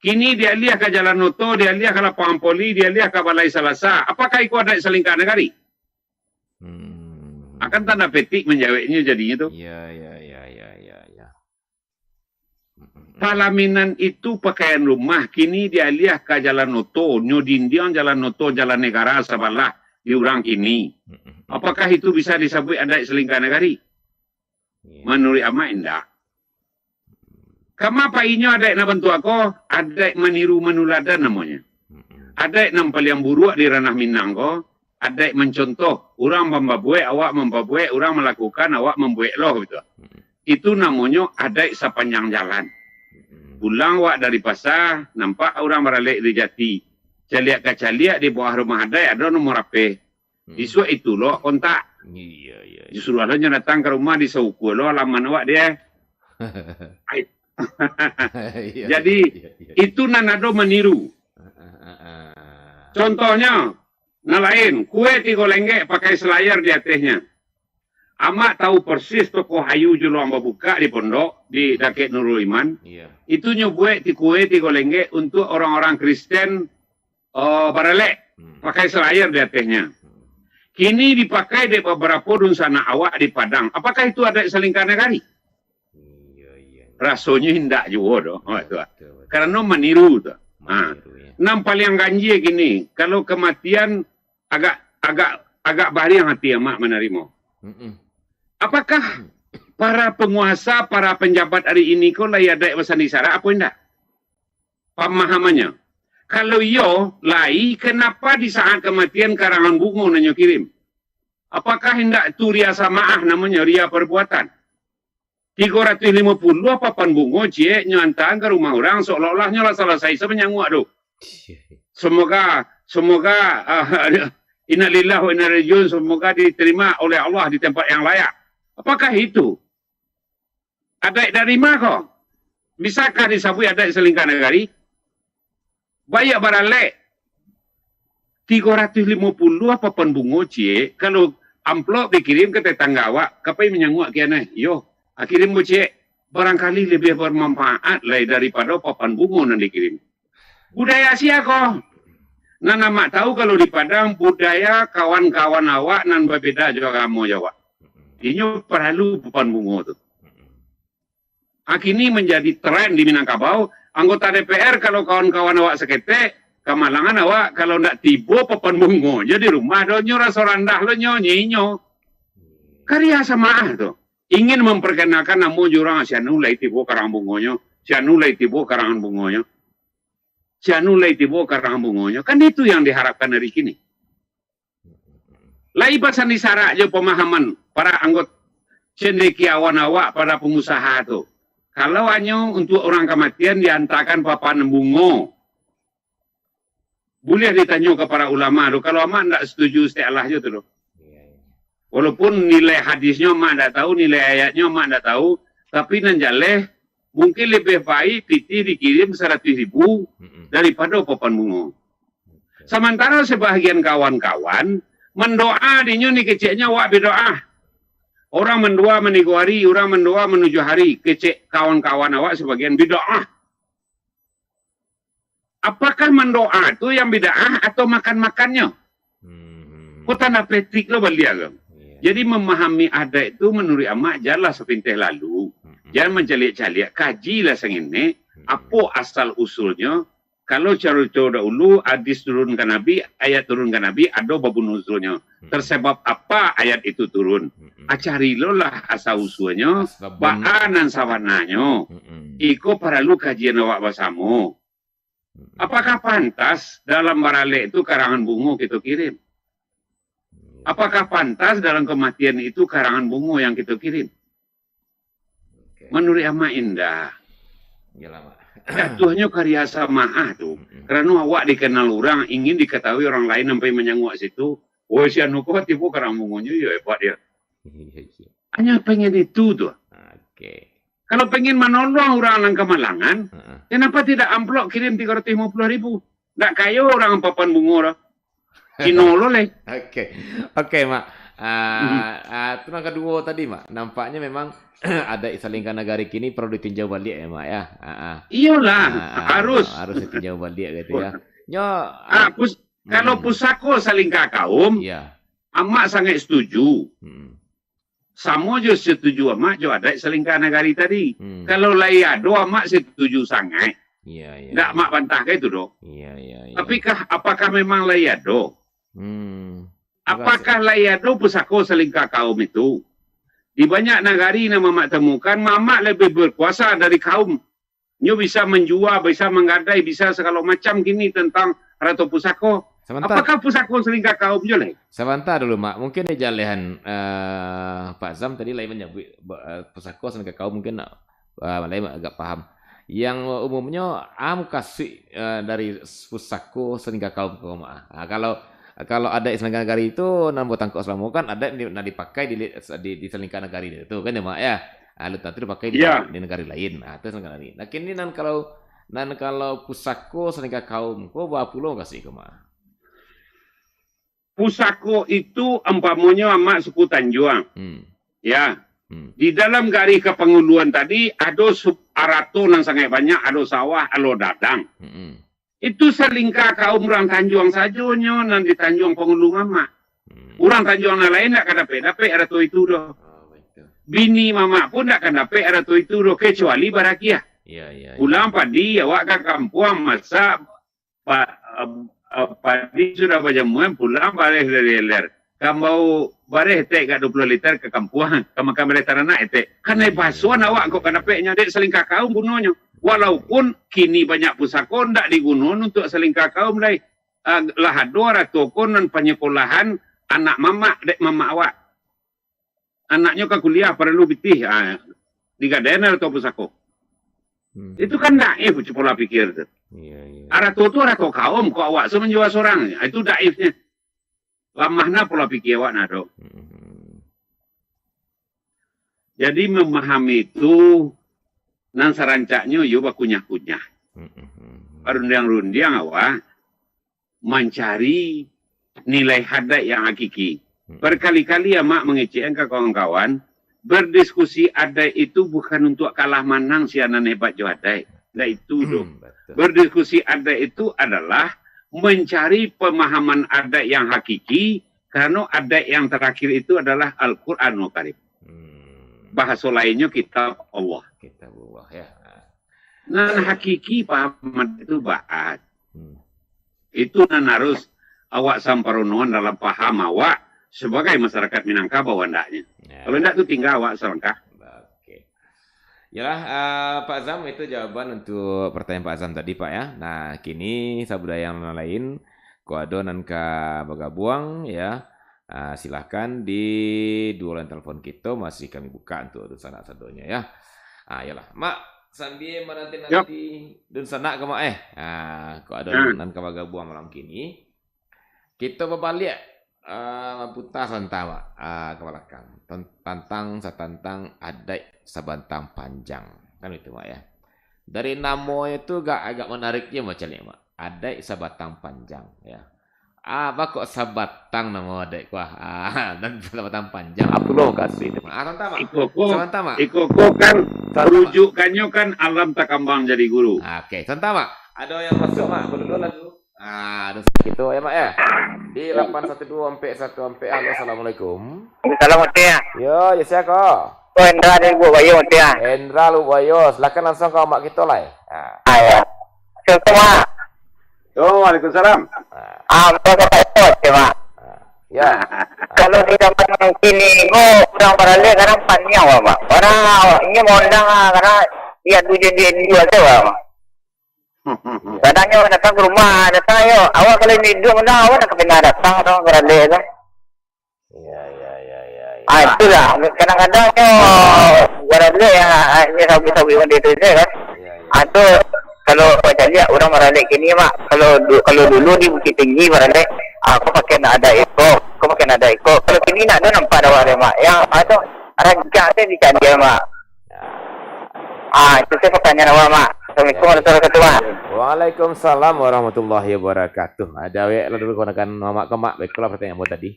Kini dialiah ka Jalan Oto, dialiah ka Lapangan Poli, dialiah ka Balai Salasa. Apakah iko adaik salingka nagari? Hmm. Akan tanda petik manjaweknyo jadinyo tu. Ya, ya, ya, ya, ya, ya. Mm-mm. Palaminan itu pakaian rumah, kini dialiah ka Jalan Oto, nyo dindiang Jalan Oto, Jalan Negara sabalah di urang kini. Mm-mm. Apakah itu bisa disabuik adaik salingka nagari? Iya. Manuruik Amak, indak. Kama painyo adaik nan bantuak ko, adaik maniru manuladan namonyo. Mm-mm. Adaik nan paliang buruak di ranah Minang ko, adaik mancontoh. Urang mambabuek, awak mambabuek, urang malakukan, awak mambuek lo, gitu. Mm-mm. Itu namonyo adaik sapanjang jalan. Mm-mm. Pulang awak dari pasa, nampak urang baralek di jati. Caliak ka caliak di bawah rumah adaik, ado nan murapeh. Hmm. Isuak itu lo kontak. Iya, iya, iya. Disuruah lo nyo datang ka rumah, disauku lo alaman awak dia. Ai. Iya, jadi, iya, iya, iya. Itu nan ado maniru. Ah, ah, ah, ah. Contohnyo, nan lain, kue tigo lenggek pakai selayar di atehnyo. Amak tahu persis toko Hayu Juluang Babukak di pondok, di Dakek Nurul Iman. Iya. Itu nyo buek ti-, kue tigo lenggek untuak orang-orang Kristen, oh, baralek, Hmm. pakai selayar di atehnyo. Hmm. Kini dipakai dek babarapo dunsanak awak di Padang. Apakah itu adaik salingka nagari? Iya, iya, iya. Rasonyo indak juo doh. Oh, Iya, itu lah. Betul, betul. Karano maniru tu. Ha. Maniru, ya. Nan paliang ganjia kini, kalau kamatian agak, agak, agak bariang ati Amak manarimo. Mm-mm. Apakah para panguasa, para panjabat ari ini ko lai adaik basandi sarak apo indak? Pamahamannyo. Kalau iyo, lai, kenapa di saat kematian karangan bungo nan nyo kirim? Apakah indak tu ria samaah namonyo, ria perbuatan? Tigo ratuih limo puluah papan bungo ciek nyo antaan ka rumah urang, seolah-olah nyo lah salasai sabanyak tu. Semoga, semoga, ah, innalillahi wa inna ilaihi rajiun, semoga diterima oleh Allah di tempat yang layak. Apakah itu? Adaik dari ma ko? Bisakah disabuik adaik salingka nagari? Baiak baralek. Tigo ratuih limo puluah papan bungo ciek, kalau amplop dikirim ka tetangga awak, ka pai manyanguak kian eh. Iyo, ah, kirim ciek. Barangkali labiah bermanfaat lai daripado papan bungo nan dikirim. Budaya sia ko? Nan amak tahu kalau di Padang, budaya kawan-kawan awak nan babeda jo agamo jo awak. Inyo paralu papan bungo tu. Kini manjadi tren di Minangkabau, anggota D P R kalau kawan-kawan awak saketek, kamalangan awak kalau ndak tibo papan bungo jo di rumah, do nyo raso randah lo nyo, nyo inyo. Karya samaah tu. Ingin memperkenalkan namo jo urang, "Si anu lai tibo karangan bungonyo, si anu lai tibo karangan bungonyo, si anu lai tibo karangan bungonyo." Kan itu yang diharapkan hari kini. Lai pasan disarak jo pamahaman para anggota cendekiawan awak, para pangusaha tu. Kalau hanyo untuak urang kamatian diantakan papan bungo, buliah ditanyo ka para ulama tu. Kalau amak ndak setuju, stek alah jo tu doh. Walaupun nilai hadisnyo amak ndak tahu, nilai ayatnyo amak ndak tahu, tapi nan jaleh, mungkin labiah baik pitih dikirim saratuih ribu daripado papan bungo. Samantaro sabahagian kawan-kawan mandoa dinyo ni, keceknyo awak bidoah. Urang mandoa manigo hari, urang mandoa manujuah hari, kecek kawan-kawan awak sabahagian bidoah. Apakah mandoa tu yang bidoah atau makan-makannyo? Hmm. Ko tanda petik lo baliak tu. Iya. Jadi, memahami adaik tu manuruik amak, janlah sapinteh lalu. Mm-mm. Jan mancaliak-caliak, kajilah sangenek, mm-mm, apo asal usulnyo. Kalau carito dahulu, hadis turun ka Nabi, ayat turun ka Nabi, ado babun usulnyo. Mm-mm. Tersebab apa ayat itu turun? Mm-mm. Ah, carilolah asal usulnyo, asbabun, baa nan sabananyo. Mm-mm. Iko paralu kajian awak basamo. Mm-mm. Apakah pantas dalam baralek tu karangan bungo kito kirim? Iya. Apakah pantas dalam kematian itu karangan bungo yang kito kirim? Oke. Manuruik amak indak. Iyalah, Mak. Jatuahnyo karya samaah tu. Mm-mm. Karano awak dikenal urang, ingin diketahui urang lain sampai manyanguak situ. "Woi, si anu ko tibo karangan bungonyo, yo hebat yo." Iya, iya. Hanyo pengen itu tu. Oke. Kalau pengen manolong urang nan kamalangan, heeh, kenapa tidak amplop kirim tigo ratuih limo puluah ribu? Ndak kayo urang papan bungo doh. Cino lo leh. Oke. Oke, Mak. Ah, mhm, ah, tu nan kaduo tadi, Mak. Nampaknyo memang adaik salingka nagari kini paralu ditinjau baliak ya, Mak, ya. Ah, ah. Iyolah, ah, ah, harus. Harus ditinjau baliak gitu ya. Nyo, ah, ah, pus-, kalau, hmm, pusako salingka kaum, iya, amak sangaik setuju. Hmm. Samo jo setuju amak jo adaik salingka nagari tadi. Hmm. Kalau lai ado, amak setuju sangaik. Iya, iya. Ndak amak bantah ka itu doh. Iya, iya, iya. Tapi kah, apakah memang lai ado? Hmm. Apakah lai ado pusako salingka kaum itu? Di banyak nagari nan mamak temukan, mamak lebih berkuasa dari kaum. Nyo bisa manjua, bisa manggadai, bisa sagalo macam kini tantang arato pusako. Sabanta. Apakah pusako salingka kaum jo lai? Sabanta dulu, Mak. Mungkin di jalehan, eh, Pak Zam tadi lai manyabuik, ba-, eh, pusako salingka kaum, mungkin, eh, lai agak paham. Yang umumnyo, ah, mukasuik, eh, dari pusako salingka kaum ko, Mak. Ah, kalau, kalau adaik salingka nagari tu, nan batangkok salamo kan adaik di, nan dipakai di, di, di salingka nagari tu kan, ya, Mak, ya? Ah, lu tatu dipakai di, ya, di nagari lain. Ah, tu salingka nagari. Nah, kini nan kalau, nan kalau pusako salingka kaum ko, baa pulo mukasuik ko, Mak? Pusako itu umpamonyo amak suku Tanjuang. Hmm. Ya. Hmm. Di dalam garih kapanguluan tadi, ado sub-, arato nan sangaik banyak, ado sawah, ado ladang. Hmm. Itu salingka kaum urang Tanjuang sajonyo nan di Tanjuang Pangulu mamak. Hmm. Urang Tanjuang nan lain ndak ka dapek-dapek arato itu doh. Oh, betul. Bini mamak pun ndak ka dapek arato itu doh, kecuali baragiah. Iya, iya, iya. Pulang padi awak ka kampuang, masak, pa-, eh, eh, padi sudah bajamuan, pulang bareh dari iler. Kambau bareh etek agak duo puluah liter ka kampuang, ka makan bareh taranak etek. Kan lai basuahan awak kok ka dapeknyo, dek salingka kaum gunonyo. Walaupun kini banyak pusako ndak digunoan untuak salingka kaum lai. Ah, lah ado arato ko nan panyakolahan anak mamak dek mamak awak. Anaknyo ka kuliah paralu pitih, ah, digadaian arato pusako. Hmm. Itu kan daif pola pikir tu. Iya, iya. Arato tu arato kaum, kok awak se manjua sorang. Ah, itu daifnyo. Lamah nah pola pikir awak nah tu. Hmm. Jadi, memahami itu nan sarancaknyo yo bakunyah-kunyah. Hmm. Barundiang-rundiang awak mancari nilai adaik yang hakiki. Hmm. Berkali-kali amak mangecekan ka kawan-kawan, berdiskusi adaik itu bukan untuak kalah manang sia nan hebat jo adaik. Ndak itu doh. Hmm, betul. Berdiskusi adaik itu adalah mencari pemahaman adaik yang hakiki, karano adaik yang terakhir itu adalah Al-Quranul Karim. Hmm. Bahaso lainnyo kitab Allah. Kitab Allah, ya. Nan hakiki paham adaik itu baat. Hmm. Itu nan harus awak samparonoan dalam paham awak sabagai masyarakat Minangkabau andaknyo. Ya. Kalau indak tu tingga awak salangkah. Oke. Yalah, ah, Pak Zam, itu jawaban untuk pertanyaan Pak Zam tadi, Pak, ya. Nah, kini sabudaya yang lain, kok ado nan ka bagabuang, ya, ah, silahkan di duo line telepon kito, masih kami buka untuk dunsanak sadonyo, ya. Ah, yalah. Mak, sambil menanti-nanti dunsanak ko, Mak, eh. Ah, kok ado nan ka bagabuang malam kini, kito babaliak, ah, baputa sabanta, Mak, ah, ka balakang. Tan-, tantang satantang adaik sabatang panjang. Kan itu, Mak, ya. Dari namonyo tu agak, agak menarik je, Mak, caliak, Mak. Adaik sabatang panjang, ya. Ah, apo kok sabatang namo adaik ko, ah? Ah, dan sabatang panjang. Apo lo kasih tu, Mak? Ah, sabanta, Mak. Iko ko, sabanta, Mak. Iko ko kan, sabanta, Mak, rujukannyo kan alam takambang jadi guru. Ah, oke, sabanta, Mak. Ado yang masuk, Mak. Apa dulu lah tu? Ah, ado sakito ya, Mak, ya. Di lapan satu dua ampek satu ampek. Halo, assalamualaikum. Salam, Mak, ya. Yo, yo, sia ko? Oh, Endra dari Lubuk Bayo, Mak, ya. Endra Lubuk Bayo, silakan langsung ka Mak kito lai. Ah. Ah, ya. Assalamualaikum, Mak. Yo, waalaikumsalam. Ah. Ah, Mak, Mak. Ah, ya. Kalau di zaman kini ko, urang baralek kadang paniang, Mak. Urang inyo maundang, ah, kadang ya duo je, duo je, duo je, Mak. Kadang nyo datang ka rumah, datang yo. Awak kalau indak iduik, mano awak nak ka pindah datang tu, baralek tu. Iya, iya, iya, iya, iya. Ah, itulah. Kadang-kadang nyo baralek yang, ah, nyo sabuik-sabuik banda tu sajo kan. Iya, iya. Ah, tu kalau awak caliak urang baralek kini, Mak. Kalau du-, kalau dulu di Bukik Tinggi baralek, ah, ko pakai nak adaik ko, ko pakai nak adaik ko. Kalau kini ndak ado nampak dek awak, Mak. Yang ado rancak tu dicaliak, Mak. Ah, itu sajo pertanyaan awak, Mak. Assalamualaikum warahmatullahi wabarakatuh, Mak. Waalaikumsalam warahmatullahi wabarakatuh. Ado awak lah dulu, kamanakan Mamak ko, Mak. Baiklah, pertanyaan awak tadi.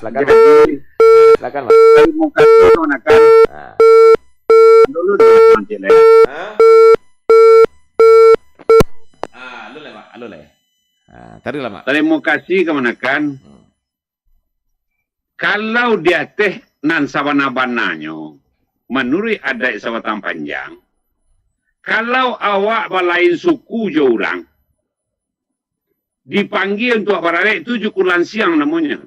Silakan, Mak. Silakan, Mak. Tarimo kasih, kamanakan. Ah. Dulu, dulu, Mak, cek lah. Hah? Ah, alun lai, Mak. Alun lai. Ah, taruihlah, Mak. Tarimo kasih, kamanakan. Hmm. Kalau di ateh nan sabana-bananyo, manuruik adaik sabatang panjang, kalau awak balain suku jo urang, dipanggia untuak baralek tu jo kulansiang namonyo.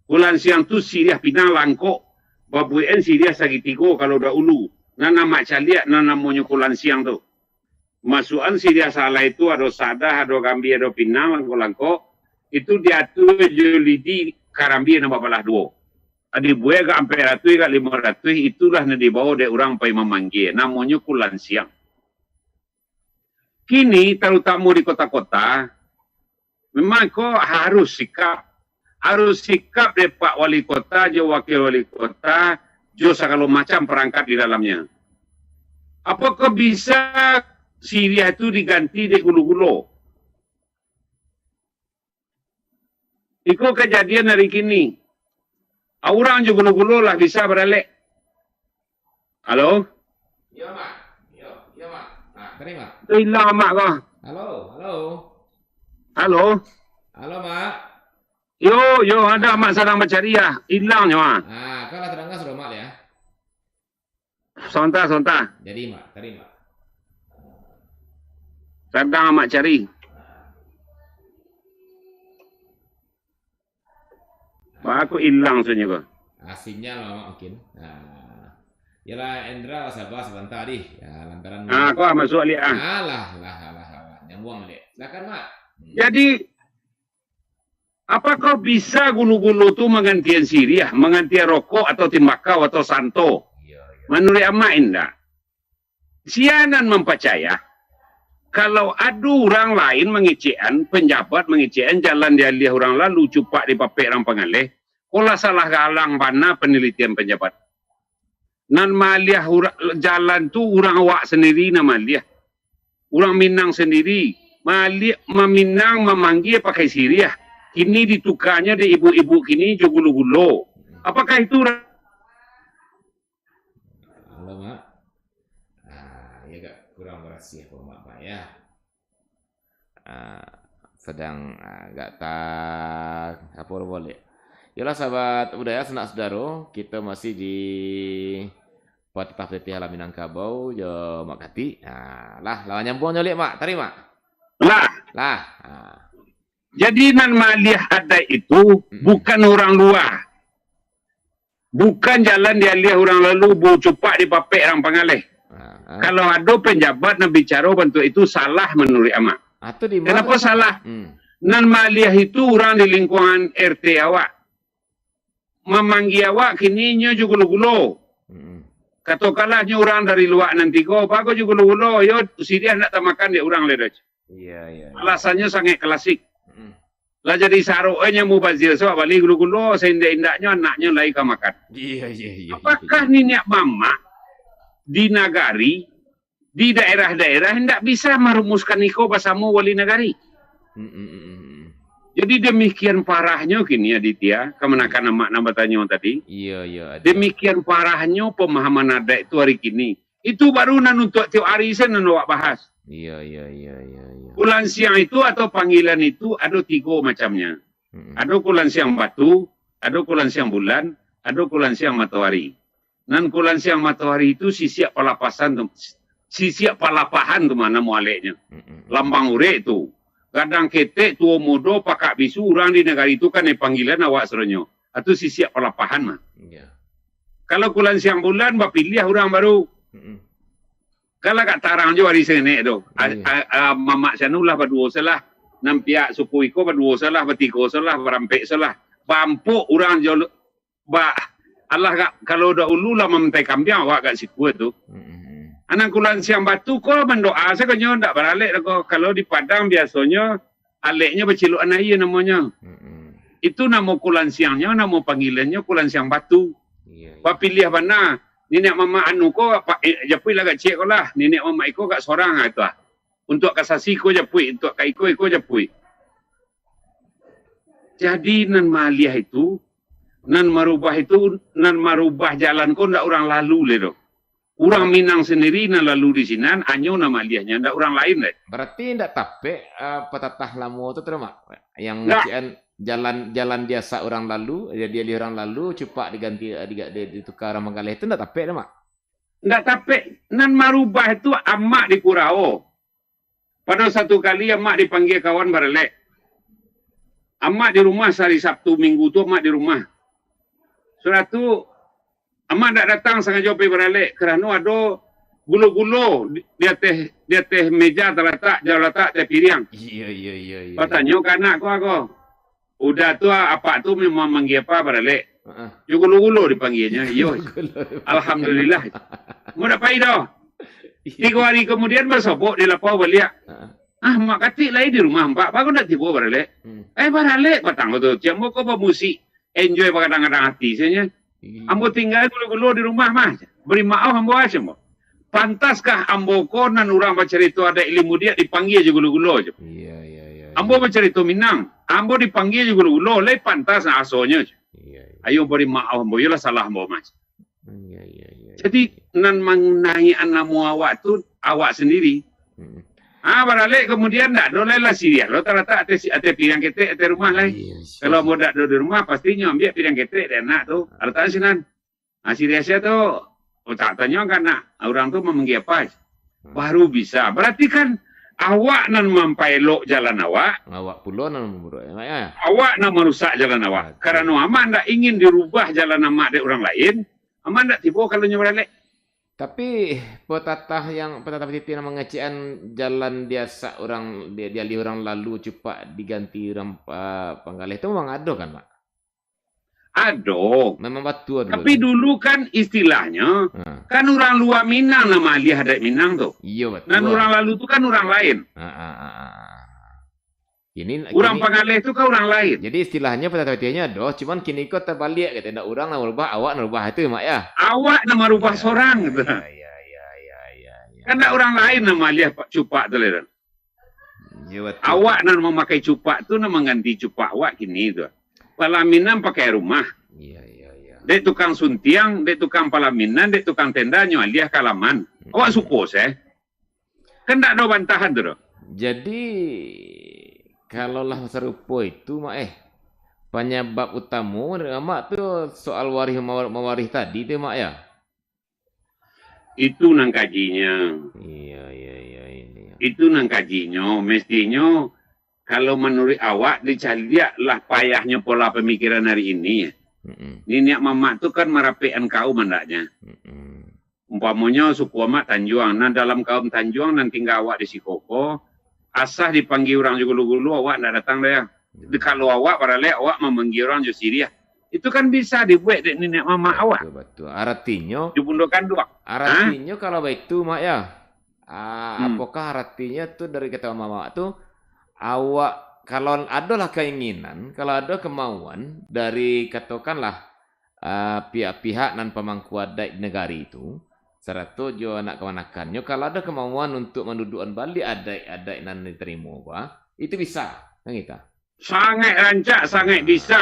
Kulansiang tu siriah pinang langkok, babuekan siriah sagitigo kalau dahulu. Nan amak caliak nan namonyo kulansiang tu. Masuakan siriah salai tu, ado sadah, ado gambia, ado pinang, langkok-langkok. Itu diatua jo lidi karambia nan babalah duo. Dibuek agak ampek ratuih, agak limo ratuih, itulah nan dibao dek urang pai mamanggia. Namonyo kulansiang. Kini, tarutamo di kota-kota, memang ko harus sikap. Harus sikap dek Pak Wali Kota jo Wakil Wali Kota, jo sagalo macam parangkat di dalamnyo. Apakah bisa siriah tu diganti dek gulo-gulo? Iko kajadian ari kini. Urang jo gulo-gulo lah bisa baralek. Halo? Iyo, Mak. Iyo, iyo, Mak. Ah, tadi, Mak. Tu ilang amak ko. Halo, halo. Halo? Halo, Mak. Yo, yo, ado amak sadang bacari ah. Ilang nyo ah. Ah, kan lah tadanga suaro Mak, ya. Sabanta, sabanta. Jadi, Mak, tadi, Mak. Sadang amak cari. Baa kok ilang suaronyo ko? Ah, sinyal, Mak, mungkin. Ah. Yalah, Endra, sabar sabanta, dih. Ya, lantaran Ah, kau masuk baliak, ah. Alah, alah, alah, alah. Nyambuang baliak. Silakan, Mak. Hmm. Jadi, apakah bisa gulo-gulo tu manggantian siriah, manggantian rokok atau timbakau atau santo? Iya, iya. Manuruik Amak, indak. Sia nan mampacaya, kalau ado urang lain mangecekan, panjabat mangecekan, jalan dialiah urang lalu, cupak dipapek urang pangaleh, ko lah salah galang bana panilitian panjabat. Nan maaliah ura-, jalan tu urang awak sandiri nan maaliah. Urang Minang sandiri, maaliah, maminang, mamanggia pakai siriah. Kini ditukanyo dek ibuk-ibuk kini jo gulo-gulo. Apakah itu urang Halo, Mak. Ah, ya, agak kurang barasiah ko, Mak, Mak, ya. Ah, sadang, ah, agak ta-, apo baliak. Yolah, sahabat budaya, sanak sudaro, kito masih di Patatah Patitih Alam Minangkabau jo Mak Katik. Ah, lah, lah nyambuang jo liak, Mak. Tarik, Mak. Lah. Lah. Ah. Jadi, nan maaliah adaik itu Mm-mm. bukan urang lua. Bukan jalan dialiah urang lalu, bu-, cupak dipapek urang pangaleh. Ah, ah. Kalau ado panjabat nan bicaro bantuak itu, salah manuruik Amak. Ah, tu di Kenapa ma-, salah? Hmm. Nan maaliah itu urang di lingkungan R T awak. Mamanggia awak kini nyo jo gulo-gulo. Mm-mm. Katokanlah nyo urang dari luak nan tigo, bago jo gulo-gulo, yo siriah ndak tamakan dek urang lai doh. Iya, iya, iya. Alasannyo sangaik klasik. Mm-mm. Lah jadi sarok, eh, nyo mubazir, sabab bali gulo-gulo, saindak-indaknyo anaknyo lai ka makan. Iya, iya, iya, iya. Apakah niniak mamak di nagari, di daerah-daerah, indak bisa marumuskan iko basamo wali nagari? Mm, mm, mm, mm, mm. Jadi, demikian parahnyo kini, Aditya, kamanakan amak nan batanyo tadi. Iya, iya, Aditya. Demikian parahnyo pemahaman adaik tu hari kini. Itu baru nan untuak tiok hari se nan awak bahas. Iya, iya, iya, iya, iya. Kulansiang itu atau panggilan itu ado tigo macamnya. Mm-mm. Ado kulansiang batu, ado kulansiang bulan, ado kulansiang matoari. Nan kulansiang matoari itu sisiak palapasan tu, sisiak palapahan tu mah namo aleknyo. Mm-mm. Lambang urek tu. Gadang ketek, tuo mudo, pakak bisu, urang di nagari tu kan panggilan awak suronyo. Atu sisiak palapahan mah. Iya. Kalau kulansiang bulan, bapiliah urang baru. Mm-mm. Kan lah agak tarang jo ari saketek tu. A-, Iya. a-, a-, mamak sianu lah baduo se lah. Nan pihak suku iko baduo se lah, batigo se lah, barampek se lah. Baampok urang jo lu-, ba-, alah gak, kalau dahulu lah mamantai kambiang awak gak sikua tu. Mm-mm. Anang kulansiang batu ko mandoa sakonyo ndak baralek doh ko. Kalau di Padang biasonyo aleknyo bacilukan aia namonyo. Mm-mm. Itu namo kulansiangnyo, namo panggilannyo kulansiang batu. Iya, iya. Bapiliah bana. Niniak mamak anu ko, pa-, eh, japuik lah agak ciek ko lah. Niniak mamak iko agak sorang ah tu ah. Untuak ka sasi ko japuik, untuak ka iko, iko japuik. Jadi nan maaliah itu, nan marubah itu, nan marubah jalan ko ndak urang lalu lai doh. Urang Minang sandiri nan lalu di sinan, anyo nan maaliahnyo, ndak urang lain lai. Berarti ndak tapek, ah, patatah lamo tu, tu, Mak? Yang Ndak. ngecekan jalan, jalan diasak urang lalu, ya, dialiah urang lalu, cupak diganti, eh, diga-, di-, dituka urang manggaleh tu ndak tapek tu, Mak? Ndak tapek. Nan marubah tu amak di Kurao. Pado satu kali amak dipanggia kawan baralek. Amak di rumah sahari Sabtu, Minggu tu amak di rumah. Sudah tu, amak ndak datang sangajo pai baralek, karano ado gulo-gulo di, di ateh, di ateh meja talatak, jo latak ateh piriang. Iya, iya, iya, iya. Batanyo ka anak ko, ko. Udah tu, apak tu memang manggia apa baralek. Heeh. Yo gulo-gulo dipanggianyo, iyo. Gulo-gulo. Alhamdulillah. Mau dak pai doh. Iya. Tigo hari kamudian, basobok di lapau baliak. Heeh. Ah, Mak Katik lai di rumah, Mak. Baru ndak tibo baralek. Hmm. Eh, baralek patang ko tu. Cik ambo ko bamusik. Enjoy bagadang-gadang ati, sabananyo. Iya. Ambo tingga gulo-gulo di rumah mah. Bari maoh ambo ah, cik ambo. Pantaskah ambo ko nan urang bacarito adaik ilmu diak dipanggia jo gulo-gulo, cik? Iya, iya, iya, Ambo iya. bacarito Minang, ambo dipanggia jo gulo-gulo, lai pantas asonyo, cik? Iya, iya. Ayo bari maoh ambo, iyolah salah ambo mah, cik. Iya, iya, iya, Jadi, iya. nan manaiakan namo awak tu, awak sandiri. Hmm. Ah, baralek kamudian ndak ado lai lah siriah lo talatak ateh si-, ateh piriang ketek ateh rumah lai. Iya, iya. Kalau ambo ndak ado di rumah, pastinyo ambiak piriang ketek dek anak tu, Ah. talatak sinan. Ah, siriah sia tu, oh, tak tanyo ka anak, urang tu mamanggia apa? Hmm. Baru bisa. Berarti kan awak nan mampaelok jalan awak. Awak pulo nan mamburuak, ya, Mak, ya? Awak nan marusak jalan awak. Betul. Karano amak ndak ingin dirubah jalan amak dek urang lain, amak ndak tibo kalau nyo baralek. Tapi, petatah yang, petatah pitih nan mangecekan jalan diasak urang, di-, dialih urang lalu cupak diganti urang, ah, panggaleh tu memang ado kan, Mak? Ado. Memang batua dulu Tapi kan? dulu kan istilahnyo, Ha. kan urang lua Minang nan maaliah adaik Minang tu. Iyo, batua. Nan urang lalu tu kan urang lain. Ha, ha, ha, ha. Kini, Urang kini panggaleh tu kan urang lain. Jadi istilahnyo petatah pitihnyo ado, cuman kini ko tabaliak kato, ndak urang nan marubah, awak nan marubah tu, Mak, ya? Awak nan marubah Ya. sorang gitu. Ya, ya, ya, ya, ya, ya. Kan ndak urang lain nan maaliah pa-, cupak tu lai tu. Iyo, batua. Awak nan mamakai cupak tu nan mangganti cupak awak kini tu. Palaminan pakai rumah. Iya, iya, iya. Dek tukang suntiang, dek tukang palaminan, dek tukang tenda nyo aliah ka halaman. Mm-mm. Awak suko se. Kan ndak ado bantahan tu doh. Jadi, kalau lah sarupo itu, Mak, eh, panyabab utamo, Mak, tu soal warih mawar-, mawarih tadi tu, Mak, ya? Itu nan kajinyo. Iya, iya, iya, iya, iya. Itu nan kajinyo. Mestinyo, kalau manuruik awak, dicaliak lah payahnyo pola pamikiran hari ini. Mm-mm. Niniak mamak tu kan marapekkan kaum andaknyo. Mm-mm. Umpamonyo suku amak Tanjuang, nah, dalam kaum Tanjuang nan tingga awak di siko ko, asa dipanggia urang jo gulu-gulu, awak ndak datang doh, ya. Hmm. Di kalau awak baralek, awak mamanggia urang jo siriah. Itu kan bisa dibuek dek niniak mamak awak. Batua, batua. Aratinyo, Jo bundo kanduang. Hah? Aratinyo kalau baitu, Mak, ya. Ah, Hmm. apokah aratinyo tu dari kata mamak tu, awak, kalau adolah keinginan, kalau ado kemauan dari, katokanlah, ah, pihak-pihak nan pamangku adaik di nagari tu, sarato jo anak kamanakannyo, kalau ado kemauan untuk manduduakan baliak adaik-adaik nan ditarimo ko, ah, itu bisa, kan gitu? Sangaik rancak, sangaik Nah. bisa.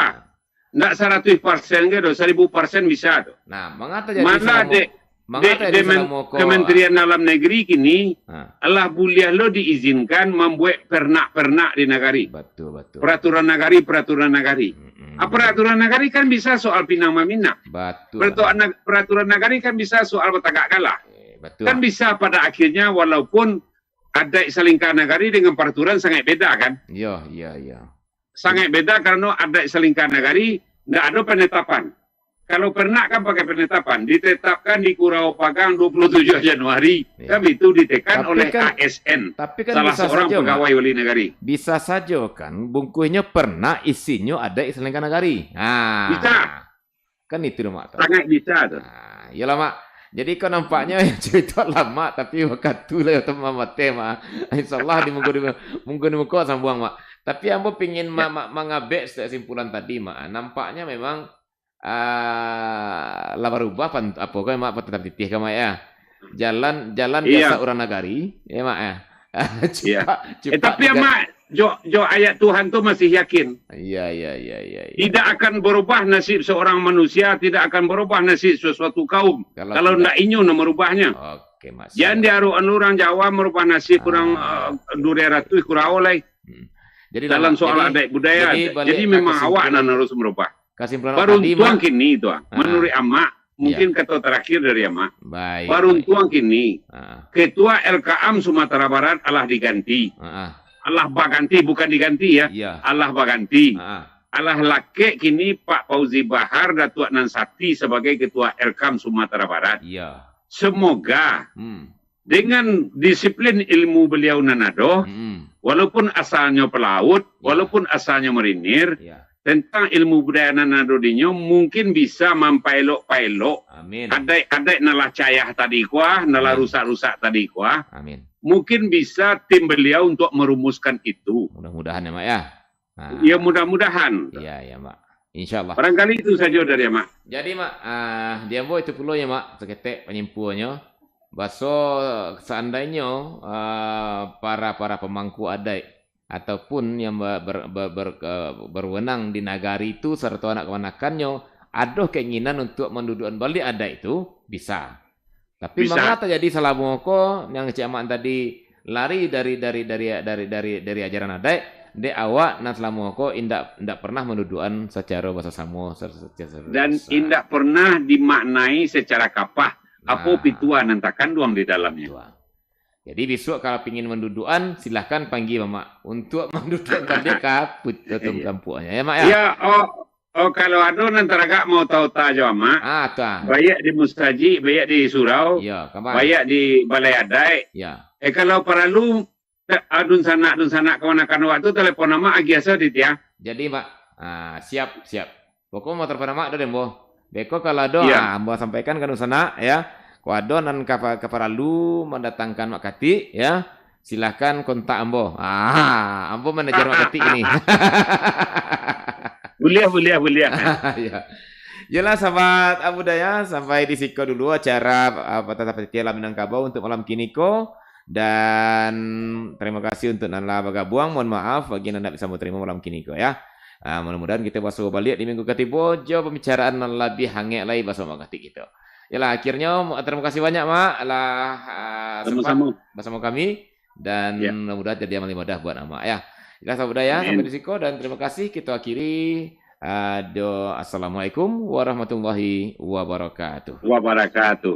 Ndak saratuih persen ge doh, saribu persen bisa tu. Nah, manga tajadi Malah salamo-, dek, manga dek, tajadi dek men-, salamo ko, Kementerian Dalam Negeri kini Ha. alah buliah lo diizinkan mambuek pernak-pernak di nagari. Batua, batua. Peraturan nagari, peraturan nagari. Mm-mm. Ah, peraturan nagari kan bisa soal pinang maminang. Batua. Peraturan nag-, peraturan nagari kan bisa soal batagak galah. Eh, batua. Kan bisa pada akhirnya walaupun adaik salingka nagari dengan peraturan sangaik beda kan? Iyo, iyo, iyo. Sangaik beda karano adaik salingka nagari ndak ado penetapan. Kalau pernak kan pakai penetapan, ditetapkan di Kurawa Pagang dua puluh tujuh Januari, Iya. kan itu ditekan Tapi oleh kan, A S N, tapi kan salah bisa seorang saja, Mak. pegawai wali nagari. Bisa saja kan, bungkuihnyo pernak, isinyo adaik salingka nagari. Ha. Bisa. Kan itu doh, Mak, tu. Sangaik bisa tu. Ha, iyolah, Mak. Jadi, ko nampaknyo carito lamo, tapi wakatu lah yo tamamateh, Mak. Insyaallah di minggu, di minggu, di minggu ko sambuang, Mak. Tapi ambo pingin ma-, Ya. ma-, mangabek kesimpulan tadi, Mak. Nampaknyo memang, ah, lah barubah pan-, apo ko, Mak, tetap titih ko, Mak, ya. Jalan, jalan Iya. biasa urang nagari, ya, Mak, ya. Iya. Cupak, Eh, cupak tapi, juga. Amak, jo, jo ayat Tuhan tu masih yakin. Iya, iya, iya, iya, iya. Tidak akan berubah nasib seorang manusia, tidak akan berubah nasib sesuatu kaum. Kalau Kalau tidak ndak inyo nan merubahnya. Oke, Mas. Jan diarukan urang Jawa merubah nasib urang, Ah. eh, dua ratus Kurawa lai. Hmm. Jadi, Dalam Mak, soal jadi, adat budaya, jadi balik jadi lah memang awak kesimpulan, nan harus merubah. kesimpulan tadi, Baruntuang Mak. kini tu, ah. Ah. Menurut Amak, Iya. mungkin kato terakhir dari Amak. Baik, Baruntuang baik. kini, Ah. Ketua L K M Sumatera Barat alah diganti. Ah, ah. Alah baganti, bukan diganti, ya. Iya. Alah baganti. Ah, ah. Alah lakek kini Pak Fauzi Bahar, Datuak Nan Sati, sebagai Ketua L K M Sumatera Barat. Iya. Semoga Hmm. dengan disiplin ilmu beliau nan ado, Mm-mm. walaupun asalnyo pelaut, Ya. walaupun asalnyo marinir, Ya. tentang ilmu budaya nan ado dinyo mungkin bisa mampaelok-paelok Amin. adaik-adaik nan lah cayah tadi ko, nan lah Amin. rusak-rusak tadi ko. Amin. Mungkin bisa tim beliau untuk merumuskan itu. Mudah-mudahan ya, Mak, ya. Nah. Ya, mudah-mudahan. Iya, iya, Mak. Insyaallah. Barangkali itu saja dari Mak. Jadi, Mak, ah, di ambo itu pulo ya, Mak, saketek panyimpualnyo. Baso seandainyo, ah, para-para pamangku adaik ataupun yang ba-, ber-, ber-, ber-, eh, berwenang di nagari tu sarato anak kamanakannyo ado keinginan untuk manduduakan baliak adaik tu, bisa. Tapi Bisa. manga tajadi salamo ko, yang Cik Amak tadi lari dari, dari, dari, dari, dari, dari ajaran adaik, dek awak nan salamo ko indak, indak pernah manduduakan sacaro basasamo, ser-, ser-, ser-, Dan ser-, indak pernah dimaknai secara kapah apo Nah. pituah nan takanduang di dalamnya. Pituah. Jadi, bisuak kalau pingin manduduakan, silahkan panggia Mamak untuk manduduakan baliak ka put-, Iya. tampuaknyo. Ya, Mak, ya? Ya, oh, Oh, kalau ado nan taragak maota-ota jo, Mak. Ah, tu ah. Baiak di musajik, baiak di surau, Iyo, kama? Baiak di balai adaik. Ya. Eh, kalau paralu, ta-, ah, dunsanak-dunsanak kamanakan awak tu, telepon Amak, agiah se di tiang. Jadi, Mak, ah, siap, siap. Pokok mau telepon Amak dah deh, Ambo. Beko kalau ado, Iya. ah, Ambo sampaikan ka dunsanak, ya. Kalau ado nan ka, ka paralu mandatangkan Mak Katik, ya. Silahkan kontak ambo. Ah, ambo manajer Mak Katik ini. Buliah, buliah, buliah. Ya. Yalah, sahabat Abu Daya, sampai di siko dulu acara, ah, Patah Tapatitiah Alam Minangkabau untuk malam kini ko. Dan terima kasih untuk nan lah bagabuang. Mohon maaf bagi nan ndak bisa ambo tarimo malam kini ko, ya. Ah, mudah-mudahan kita baso baliak di minggu katibo jo pambicaraan nan labiah hangek lai baso Mak Katik kito. Yalah, akhirnyo, terima kasih banyak, Mak, lah, ah, sempat Sama-sama. bersama kami. Dan Ya. mudah-mudahan jadi amal ibadah buat Amak, ya. Yalah, sahabat Abu Daya, Amin. sampai di siko dan terima kasih. Kita akhiri. Ado, Assalamualaikum warahmatullahi wabarakatuh. Wabarakatuh.